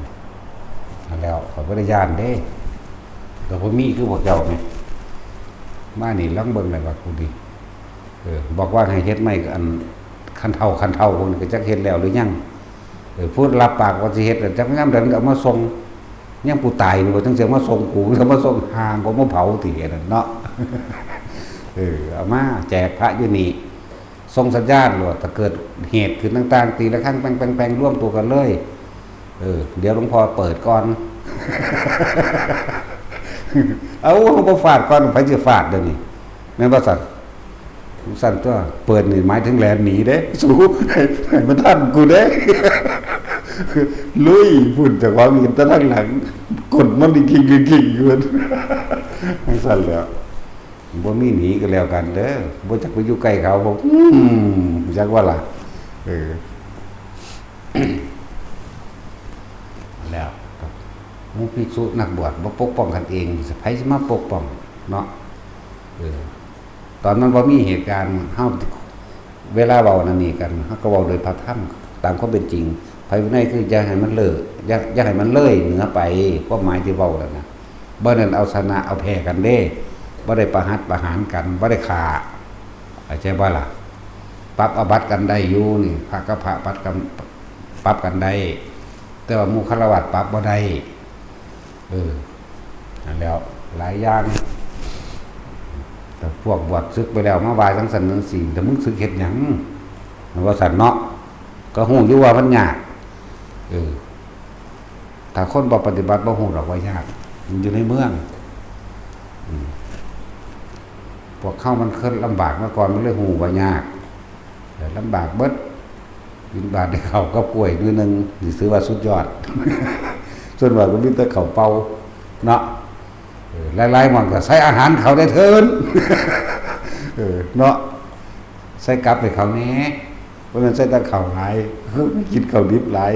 นั่นแหล้ว ข้อยบ่ได้ย้านเด้ ก็บ่มีคือพวกเจ้าแหม มานี่ลองเบิ่งแหละว่ากูนี่ เออ บอกว่าให้เฮ็ดไม้อันคันเฒ่า คันเฒ่าพวกนี้ก็จักเฮ็ดแล้วหรือยัง เออ ผู้รับปากว่าสิเฮ็ดน่ะ จักยามใดมันก็เอามาส่ง ยังผู้ตายนี่บ่จังสิเอามาส่งกู มันก็มาส่งห่างกว่ามาเผาติ อันนั้นเนาะ เออ เอามาแจกพระอยู่นี่ ส่งสัญญาณโลด ถ้าเกิดเหตุขึ้นต่างๆ ตีระฆังแปงๆๆ รวมตัวกันเลย เออ เดี๋ยวหลวงพ่อเปิดก่อน เอา บ่ฟาดก่อน ไผสิฟาดเดี๋ยวนี้ แม่นบ่ซั่น ซั่นตัว เปิดนี่หมายถึงแล่นหนีเด้ สู ให้มันทันกูเด้ ลุย พุ่น เจ้าของอยู่แต่ทางหลัง กดมันอีกคิกๆๆ อยู่ จั่งซั่นแหล้ว บ่มีหนีก็แล้วกันเด้อ บ่จักไปอยู่ใกล้เขา บ่ อืม จักว่าล่ะ เออ แล้ว หมู่ภิกษุนักบวชบ่ปกป้องกันเอง ไผสิมาปกป้องเนาะ เออ ตอนมันบ่มีเหตุการณ์ เฮา เวลาเว้านั่นนี่กัน เฮาก็เว้าโดยพระธรรม ตามความเป็นจริง ไผวินัยคืออย่าให้มันเลอะ อย่า อย่าให้มันเลยเหนือไป ความหมายที่เว้านั่นน่ะ บ่แม่นเอาชนะเอาแพ้กันเด้ บ่ได้ประหัตประหารกัน บ่ได้ฆ่า เข้าใจบ่ล่ะ ปรับอาบัติกันได้อยู่นี่ พระกับพระปรับกัน ปรับกันได้ แต่ว่าหมู่ฆราวาสปรับบ่ได้ เออ นั่นแหล้ว หลายอย่าง แต่พวกบวชศึกไปแล้วมาว่าจั่งซั่นจั่งซี้ แต่มึงศึกเฮ็ดหยัง มันว่าซั่นเนาะ ก็ฮู้อยู่ว่ามันยาก เออ ถ้าคนบ่ปฏิบัติบ่ฮู้ดอกว่ายาก มันอยู่ในเมือง อืม พวกเฮามันเคยลำบากมาก่อน มันเลยฮู้ว่ายาก แต่ลำบากเบิด บิณฑบาตได้ข้าวกับกล้วยหน่วยหนึ่ง นี่ถือว่าสุดยอด ส่วนมากก็มีแต่ข้าวเปล่า เนาะ เออ หลายๆหม่องก็ใส่อาหารเขาได้เถิน เออ เนาะ ใส่กับให้เขาแหน่ เพราะมันใส่แต่ข้าวหลาย กินข้าวดิบหลาย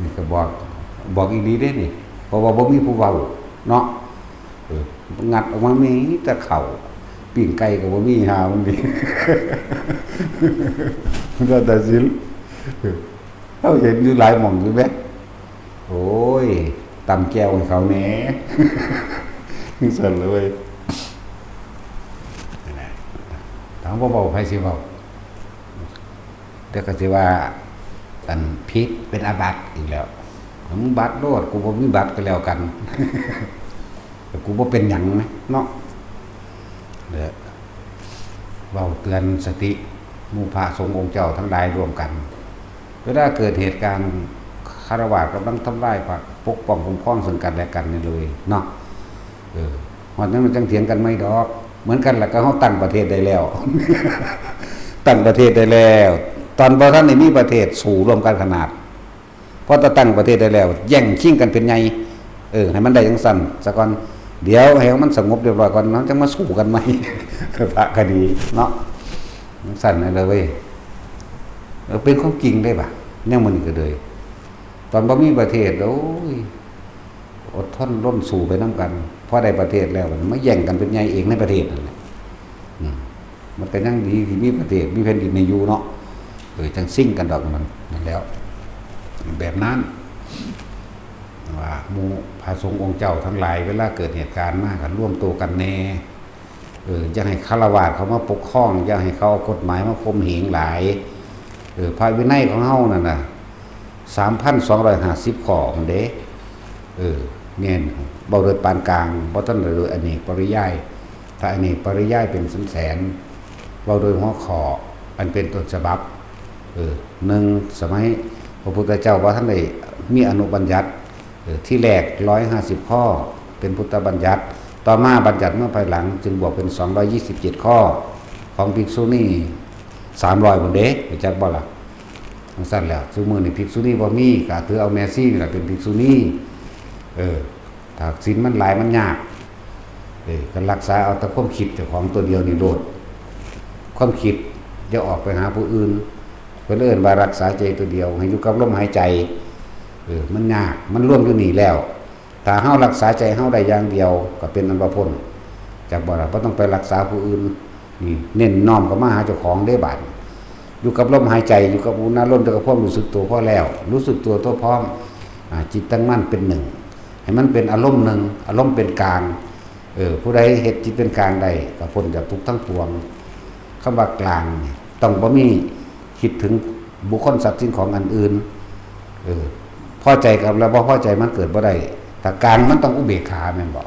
นี่ก็บอก บอกอีหลีเด้นี่ เพราะว่าบ่มีผู้เว้าเนาะ เออ งัดออกมามีแต่ข้าว ปิ้งไก่ก็บ่มี หามันนี่ มันก็ตัดสิน เฮาเห็นอยู่หลายหม่องอยู่แหม โอ้ย ตำแจ่วให้เขาแหน่ จั่งซั่นเลยเว้ย นั่นแหละ ถามว่าเว้า ไผสิเว้า แต่ก็สิว่า อันผิดเป็นอาบัติอีกแล้ว มึงบัตรโลด กูบ่มีบัตรก็แล้วกัน แต่กูบ่เป็นหยังนะเนาะ เด้อ เว้าเตือนสติ หมู่พระสงฆ์องค์เจ้าทั้งหลายร่วมกัน เวลาเกิดเหตุการณ์ ฆราวาสกำลังทำลายพระ ปกป้องคุ้มครองซึ่งกันและกันนี่เลยเนาะ เออ ฮอดนั้นมันจั่งเถียงกันไม่ดอก เหมือนกันล่ะ ก็เฮาตั้งประเทศได้แล้ว ตั้งประเทศได้แล้ว ตอนบ่ทันได้มีประเทศสู้ร่วมกันขนาด พอตั้งประเทศได้แล้ว แย่งชิงกันเป็นใหญ่ เออ ให้มันได้จั่งซั่นซะก่อน เดี๋ยวให้มันสงบเรียบร้อยก่อน เฮาจั่งมาสู้กันใหม่ พระคดีเนาะ จั่งซั่นนั่นเลยเว้ย เออ เป็นความจริงได้ปะ แนวมื้อนี้ก็เลย ตอนบ่มีประเทศ โอ้ย อดทนร่วมสู้ไปนำกัน พอได้ประเทศแล้ว มาแย่งกันเป็นใหญ่เองในประเทศนั่นแหละ อืม มันก็ยังดีที่มีประเทศ มีแผ่นดินให้อยู่เนาะ เออ จั่งซิ่งกันดอกมัน นั่นแหล้ว แบบนั้น ว่าหมู่พระสงฆ์องค์เจ้าทั้งหลาย เวลาเกิดเหตุการณ์มาก็รวมตัวกันแหน่ เออ อย่าให้ฆราวาสเขามาปกครอง อย่าให้เขาเอากฎหมายมาข่มเหงหลาย เออ พระวินัยของเฮานั่นน่ะ สามพันสองร้อยห้าสิบข้อมันเด้ เออ แม่น เว้าโดยปานกลาง บ่ทันได้โดยอเนกปริยาย ถ้าอเนกปริยายเป็นแสนๆ เว้าโดยหัวข้ออันเป็นต้นฉบับ เออ หนึ่ง สมัยพระพุทธเจ้าบ่ทันได้มีอนุบัญญัติ เออ ที่แรกร้อยห้าสิบข้อ เป็นพุทธบัญญัติ ต่อมาบัญญัติเมื่อภายหลังจึงบวกเป็นสองร้อยยี่สิบเจ็ดข้อ ของภิกษุณีสามร้อยพุ้นเด้ รู้จักบ่ล่ะ จั่งซั่นแหล้ว ซุมื้อนี้ภิกษุณีบ่มี ก็ถือเอาแม่ชีนี่ล่ะเป็นภิกษุณี เออ ถ้าศีลมันหลายมันยาก เออ ก็รักษาเอาแต่ความคิดเจ้าของตัวเดียวนี่โลด ความคิดอย่าออกไปหาผู้อื่น เพิ่นเอิ้นว่ารักษาใจตัวเดียว ให้อยู่กับลมหายใจ เออ มันยาก มันรวมอยู่นี่แล้ว ถ้าเฮารักษาใจเฮาได้อย่างเดียว ก็เป็นอันว่าพ้น จักบ่ล่ะ บ่ต้องไปรักษาผู้อื่น นี่เน้นน้อมเข้ามาหาเจ้าของเด้บาดนี้ อยู่กับลมหายใจ อยู่กับอุณาโลม อยู่กับความรู้สึกตัวพอแล้ว รู้สึกตัวทั่วพร้อม อ่า จิตตั้งมั่นเป็นหนึ่ง ให้มันเป็นอารมณ์หนึ่ง อารมณ์เป็นกลาง เออ ผู้ใดเฮ็ดจิตเป็นกลางได้ ก็พ้นจากทุกข์ทั้งปวง คำว่ากลางนี่ต้องบ่มีคิดถึงบุคคลสัตว์สิ่งของอันอื่น เออ พอใจกับแล้วบ่พอใจมันเกิดบ่ได้ ถ้ากลางมันต้องอุเบกขาแม่นบ่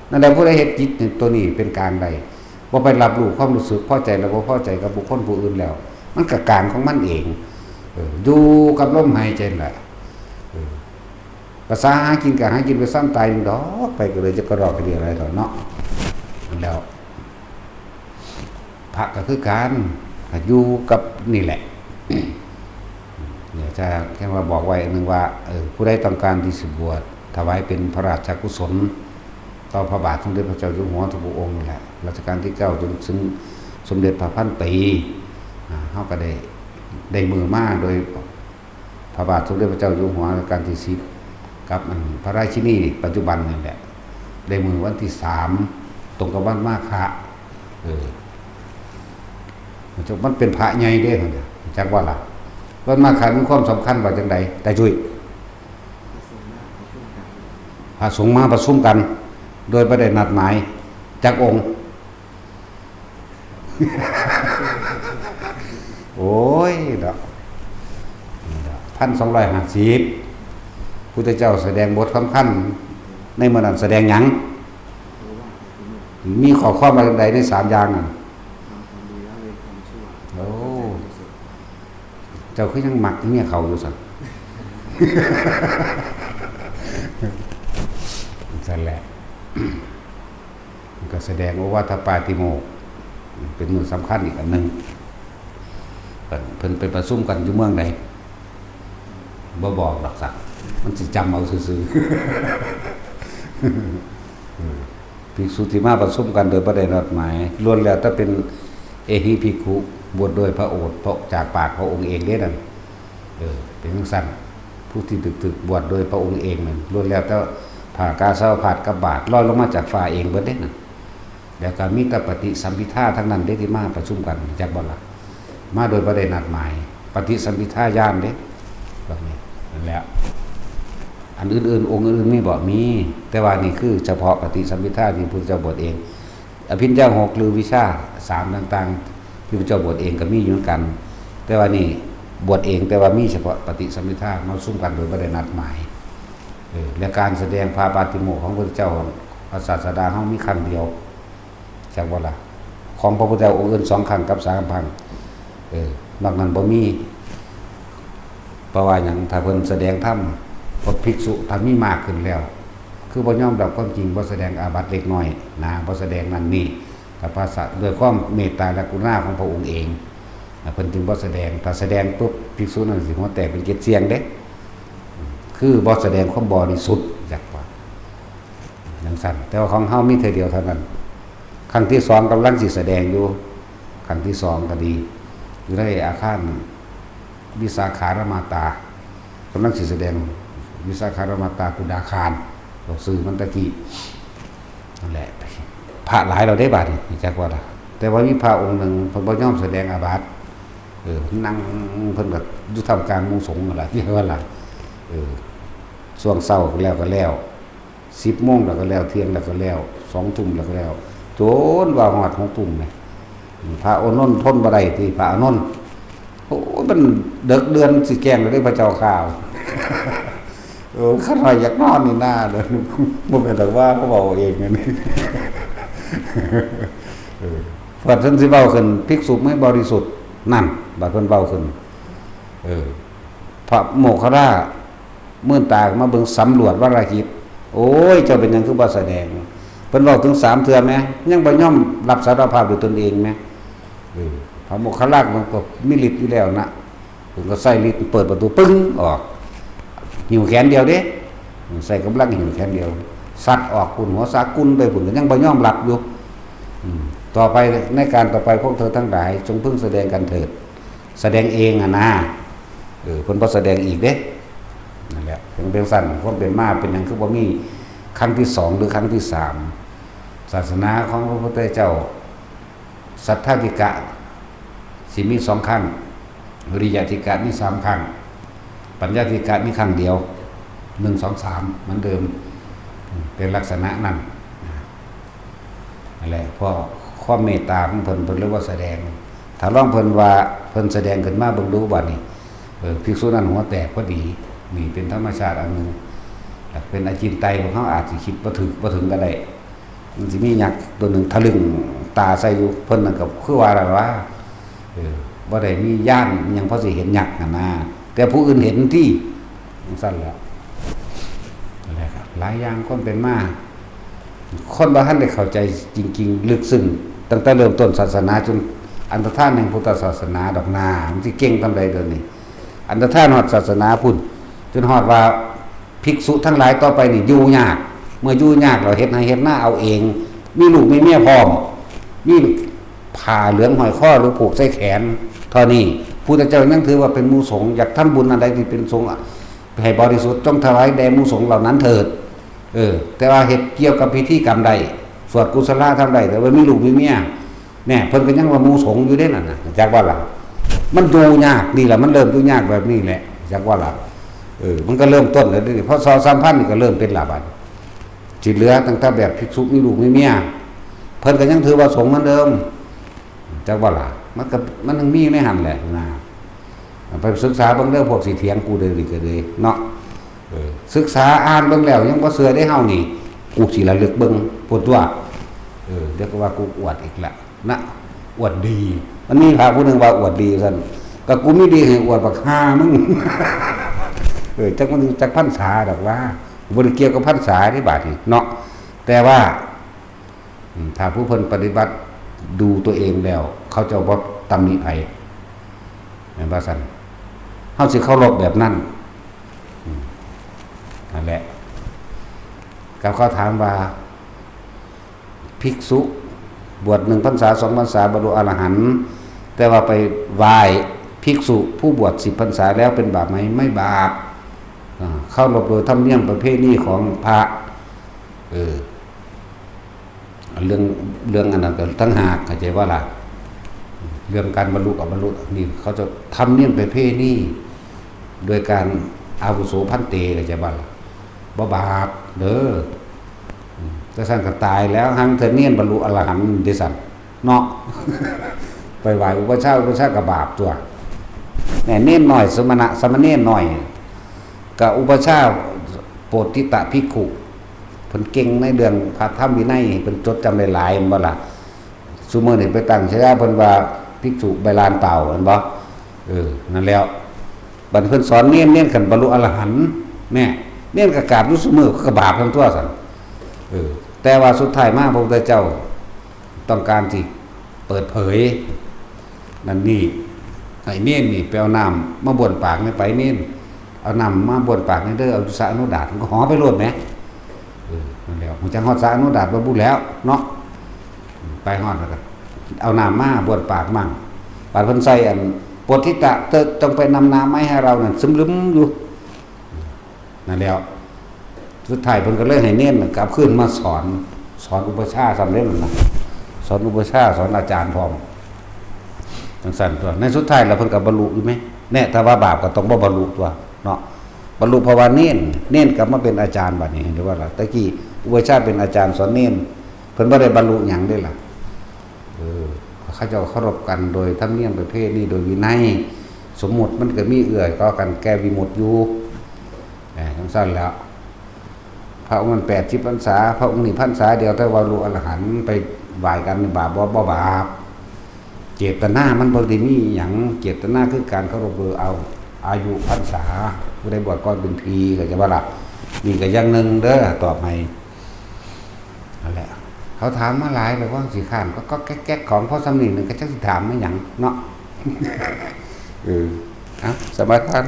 นั่นแหละ ผู้ใดเฮ็ดจิตตัวนี้เป็นกลางได้ บ่ไปรับรู้ความรู้สึกพอใจแล้วบ่พอใจกับบุคคลผู้อื่นแล้ว มันก็กลางของมันเอง เออ อยู่กับลมหายใจนั่นแหละ เออ ภาษาหากินก็หากินไปซ้ำตายดอก ไปก็เลยจะกระรอกกระเดียอะไรดอกเนาะ นั่นแล้ว พระก็คือกัน ก็อยู่กับนี่แหละ เดี๋ยวจะแค่ว่าบอกไว้อันหนึ่งว่า เออ ผู้ใดต้องการที่สิบวช ถวายเป็นพระราชกุศล ต่อพระบาทสมเด็จพระเจ้าอยู่หัวทุกพระองค์นั่นแหละ รัชกาลที่เก้าจนถึงสมเด็จพระพันปี อ่า เฮาก็ได้ ได้มือมาโดย พระบาทสมเด็จพระเจ้าอยู่หัวรัชกาลที่สิบ กับอันพระราชินีปัจจุบันนี่แหละ ได้มือวันที่สาม ตรงกับวันมาฆะ เออ มันจะ มันเป็นพระใหญ่เด้ จักว่าล่ะ วันมาฆะมีความสำคัญว่าจังใด ตาจุ้ย พระสงฆ์มาประชุมกัน โดยบ่ได้นัดหมาย จักองค์ โอ้ย ดอก พันสองร้อยห้าสิบ พุทธเจ้าแสดงบทสำคัญ ในมื้อนั้นแสดงหยัง มีข้อความว่าจังใดในสามอย่างนั้น โอ้ เจ้าคือยังมักเมียเขาอยู่ซั่น ซั่นแหละ มันก็แสดงโอวาทปาติโมกข์ เป็นมื้อสำคัญอีกอันหนึ่ง เพิ่น เพิ่นไปประชุมกันอยู่เมืองใด บ่บอกดอกสัก มันสิจำเอาซื่อๆ เออ ภิกษุที่มาประชุมกันโดยบ่ได้นัดหมาย ล้วนแล้วแต่เป็น เอหิภิกขุ บวชโดยพระโอษฐ์ เพราะจากปากพระองค์เองเด้นั่น เออ เป็นจั่งซั้น ผู้ที่ถูกๆ บวชโดยพระองค์เองนั่น ล้วนแล้วแต่ผ่ากาสาวพาสกับบาตร ลอยลงมาจากฟ้าเองเบิดเด้นั่น แล้วก็มีแต่ปฏิสัมภิทาทั้งนั้นเด้ที่มาประชุมกัน จักบ่ล่ะ มาโดยบ่ได้นัดหมาย ปฏิสัมภิทาญาณเด้ แบบนี้ นั่นแหละ อันอื่นๆ องค์อื่นมีบ่ มี แต่ว่านี่คือเฉพาะปฏิสัมภิทาที่พุทธเจ้าบวชเอง อภิญญาหก หรือวิชาสามต่างๆ ที่พระเจ้าบวชเองก็มีอยู่เหมือนกัน แต่ว่านี่บวชเอง แต่ว่ามีเฉพาะปฏิสัมภิทามาประชุมกันโดยบ่ได้นัดหมาย เออ และการแสดงพระปาติโมกข์ของพระพุทธเจ้า พระศาสดาเฮามีครั้งเดียว จักบ่ล่ะ ของพระพุทธเจ้าองค์อื่นสองครั้งกับสามครั้ง เออ นอกนั้นบ่มี เพราะว่าหยัง ถ้าเพิ่นแสดงธรรม พวกภิกษุถ้ามีมากขึ้นแล้ว คือบ่ยอมรับความจริง บ่แสดงอาบัติเล็กน้อยนะ บ่แสดงนั่นนี่ กับภาษาด้วยความเมตตาและกรุณาของพระองค์เองนะ เพิ่นจึงบ่แสดง ถ้าแสดงปุ๊บ ภิกษุนั้นสิหัวแตกเป็นเกล็ดเสี้ยงเด้ คือบ่แสดงความบริสุทธิ์ จักว่าจั่งซั้น แต่ว่าของเฮามีเทื่อเดียวเท่านั้น ครั้งที่สองกำลังสิแสดงอยู่ ครั้งที่สองก็ดี อยู่ในอาคารวิสาขารมาตา กำลังสิแสดงวิสาขารมาตากุดาคาร เราซื้อมันตะกี้ นั่นแหละ พระหลายเราได้บาดนี่จักว่าล่ะ แต่ว่ามีพระองค์หนึ่งเพิ่นบ่ยอมแสดงอาบัติ เออ นั่งเพิ่นก็อยู่ท่ามกลางหมู่สงฆ์นั่นล่ะ ที่ว่าล่ะ เออ ช่วงเช้าก็แล้วก็แล้ว สิบโมงแล้วก็แล้ว เที่ยงแล้วก็แล้ว สองทุ่มแล้วก็แล้ว จนว่าฮอดหกทุ่มเนี่ย พระอานนท์ทนบ่ได้ที่พระอานนท์ โอ้ย มันเดิกเดือนสิแกล้งแล้วเด้พระเจ้าข้า เออ ข้าน้อยอยากนอนนี่นาเด้อ บ่แม่นแต่ว่าเขาเว้าเองอันนี้ เออ เพิ่นสิเว้าขึ้น ภิกษุไม่บริสุทธิ์ นั่น บัดเพิ่นเว้าขึ้น เออ พระโมคคัลลา มื่นตามาเบิ่ง สำรวจวรกิจ โอ้ย เจ้าเป็นหยังคือบ่แสดง เพิ่นเว้าถึงสามเทื่อแหม ยังบ่ยอมรับสารภาพด้วยตนเองแหม เออ พระโมคคัลลามันก็มีฤทธิ์อยู่แล้วนะ เพิ่นก็ใช้ฤทธิ์เปิดประตูปึ้งออก หิ้วแขนเดียวเด้ ใช้กำลังหิ้วแขนเดียว สัตว์ออกพุ้น หัวสากุนไปพุ้น ก็ยังบ่ยอมรับอยู่ อืม ต่อไป ในการต่อไป พวกเธอทั้งหลายจงพึงแสดงกันเถิด แสดงเองอะนะ เออ เพิ่นบ่แสดงอีกเด้ นั่นแหละ เพิ่นเป็นซั่น ความเป็นมาเป็นหยังคือบ่มีครั้งที่สองหรือครั้งที่สาม ศาสนาของพระพุทธเจ้า สัทธาธิกะ สิมีสองครั้ง วิริยะธิกะมีสามครั้ง ปัญญาธิกะมีครั้งเดียว หนึ่ง สอง สาม เหมือนเดิม เป็นลักษณะนั้น นั่นแหละ เพราะความเมตตาของเพิ่น เพิ่นเลยว่าแสดง ถ้าลองเพิ่นว่า เพิ่นแสดงขึ้นมาเบิ่งดูบัดนี้ เออ ภิกษุนั้นหัวแตกพอดี นี่เป็นธรรมชาติอันหนึ่ง แต่เป็นอจินไตย พวกเขาอาจสิคิดบ่ถึง บ่ถึงก็ได้ มันสิมียักษ์ตัวหนึ่งทะลึ่งตาใส่อยู่ เพิ่นนั่นก็คือว่าล่ะว่า เออ บ่ได้มีญาณอิหยังพอสิเห็นยักษ์หั่นนะ แต่ผู้อื่นเห็นติ จั่งซั่นแหละ นั่นแหละครับ หลายอย่างคนเป็นมา คนบ่ทันได้เข้าใจจริงๆ ลึกซึ้ง ตั้งแต่เริ่มต้นศาสนาจนอันตรธานแห่งพุทธศาสนาดอกนา มันสิเก่งส่ำใด๋เดี๋ยวนี้ อันตรธานฮอดศาสนาพุ้น จนฮอดว่าภิกษุทั้งหลายต่อไปนี่อยู่ยาก เมื่ออยู่ยากแล้วเฮ็ดไฮ่เฮ็ดนาเอาเอง มีลูกมีเมียพร้อม มีผ้าเหลืองห้อยคอหรือผูกใส่แขน เท่านี้ พุทธเจ้ายังถือว่าเป็นหมู่สงฆ์ อยากทำบุญอันใดที่เป็นสงฆ์ ให้บริสุทธิ์ จงถวายแด่หมู่สงฆ์เหล่านั้นเถิด เออ แต่ว่าเฮ็ดเกี่ยวกับพิธีกรรมได้ สวดกุศลธรรมได้ แต่ว่ามีลูกมีเมีย แน่ เพิ่นก็ยังว่าหมู่สงฆ์อยู่เด้นั่นน่ะ จักว่าล่ะ มันอยู่ยาก นี่แหละ มันเริ่มอยู่ยากแบบนี้แหละ จักว่าล่ะ เออ มันก็เริ่มต้นแล้วเด้ พ.ศ. สามพันนี่ก็เริ่มเป็นละบัด สิเหลือตั้งแต่แบบภิกษุมีลูกมีเมีย เพิ่นก็ยังถือว่าสงฆ์เหมือนเดิม จักว่าล่ะ มันก็ มันยังมีอยู่ในหั่นแหละนะ ไปศึกษาเบิ่งเด้อ พวกสิเถียงกูเด้อนี่ก็เลยเนาะ เออ ศึกษาอ่านเบิ่งแล้วยังบ่เชื่อเด้เฮานี่ กูสิระลึกเบิ่งพุ้นตั๊ว เออ เดี๋ยวก็ว่ากูอวดอีกละนะ อวดดี มันมีพระผู้หนึ่งว่าอวดดีซั่น ก็กูมีดีให้อวดบักห่ามึง เออ จักมันจักพรรษาดอกว่า บ่ได้เกี่ยวกับพรรษาเด้บาดนี้เนาะ แต่ว่า อืม ถ้าผู้เพิ่นปฏิบัติดูตัวเองแล้ว เขาเจ้าบ่ตำหนิไผ แม่นบ่ซั่น เฮาสิเคารพแบบนั้น อืม นั่นแหละ กับเขาถามว่า ภิกษุ บวชหนึ่งพรรษาสองพรรษาบรรลุอรหันต์ แต่ว่าไปไหว้ภิกษุผู้บวชสิบพรรษาแล้วเป็นบาปไหม? ไม่บาป อ่า เคารพโดยธรรมเนียมประเพณีของพระ เออ เรื่อง เรื่องอันนั้นก็ต่างหาก เข้าใจว่าล่ะ เรื่องการบรรลุกับบรรลุนี่เขาจะธรรมเนียมประเพณี โดยการอาวุโสพันเต เข้าใจว่าล่ะ บ่บาปเด้อ อืม แต่สั่นก็ตายแล้ว หังเธอเนียนบรรลุอรหันต์เด้สั่น เนาะ ไปไหว้อุปัชฌาย์ อุปัชฌาย์ก็บาปตัว แหน่ เณรน้อย สมณะ สามเณรน้อย ก็อุปัชฌาย์ โปตติตะภิกขุ เพิ่นเก่งในเรื่องพระธรรมวินัย เพิ่นจดจำได้หลาย แม่นบ่ล่ะ ซุมื้อนี้ไปตั้งฉายาเพิ่นว่าภิกษุใบลานเปล่า แม่นบ่ เออ นั่นแล้ว บัดเพิ่นสอนเณร เณรคันบรรลุอรหันต์ แน่ เณรก็กราบอยู่ซุมื้อ ก็บาปทั้งตัวซั่น เออ แต่ว่าสุดท้ายมาพระพุทธเจ้าต้องการที่เปิดเผย นั่นนี่ ให้เณรนี่ไปเอาน้ำมาบ้วนปากนี่ไป เณร เอาน้ำมาบ้วนปากนี่เด้อ เอาอยู่สระอโนดาต มันก็หอไปโลดแหม เออ นั่นแหละ ฮู้จักฮอดสระอโนดาตบ่บุแล้วเนาะ ไปฮอดแล้วก็เอาน้ำมาบ้วนปากมั่ง บาดเพิ่นใส่อัน โปตติตะ เธอต้องไปนำน้ำมาให้เรานั่น สลึมอยู่ นั่นแล้ว สุดท้ายเพิ่นก็เลยให้เณรน่ะกลับคืนมาสอน สอนอุปัชฌาย์ซ้ำเด้นั่นน่ะ สอนอุปัชฌาย์ สอนอาจารย์พร้อม จังซั่นตัว ในสุดท้ายแล้วเพิ่นก็บรรลุอยู่แหม แน่ ถ้าว่าบาปก็ต้องบ่บรรลุตัวเนาะ บรรลุเพราะว่าเณร เณรกลับมาเป็นอาจารย์บัดนี้ เห็นว่าล่ะ แต่กี้อุปัชฌาย์เป็นอาจารย์สอนเณร เพิ่นบ่ได้บรรลุหยังเด้ล่ะ เออ เขาเจ้าเคารพกันโดยธรรมเนียมประเพณี โดยวินัย สมมุติมันก็มีเอื้อต่อกันแก่วิมุตติอยู่ เออ จังซั่นแหล้ว พระองค์นั้นแปดสิบพรรษา พระองค์นี้พรรษาเดียว แต่ว่าบรรลุอรหันต์ ไปไหว้กันนี่บาปบ่? บ่บาป เจตนามันบ่ได้มีหยัง เจตนาคือการเคารพโดยเอาอายุพรรษา ผู้ใดบวชก่อนเป็นพี เข้าใจบ่ล่ะ นี่ก็อย่างหนึ่งเด้อ ตอบให้ นั่นแหละ เขาถามมาหลายแล้ว ว่าสิค้านก็ ก็แก๊กๆ ของพ่อสำนีหนึ่ง ก็จักสิถามมาหยังเนาะ เออ เอา สมาทาน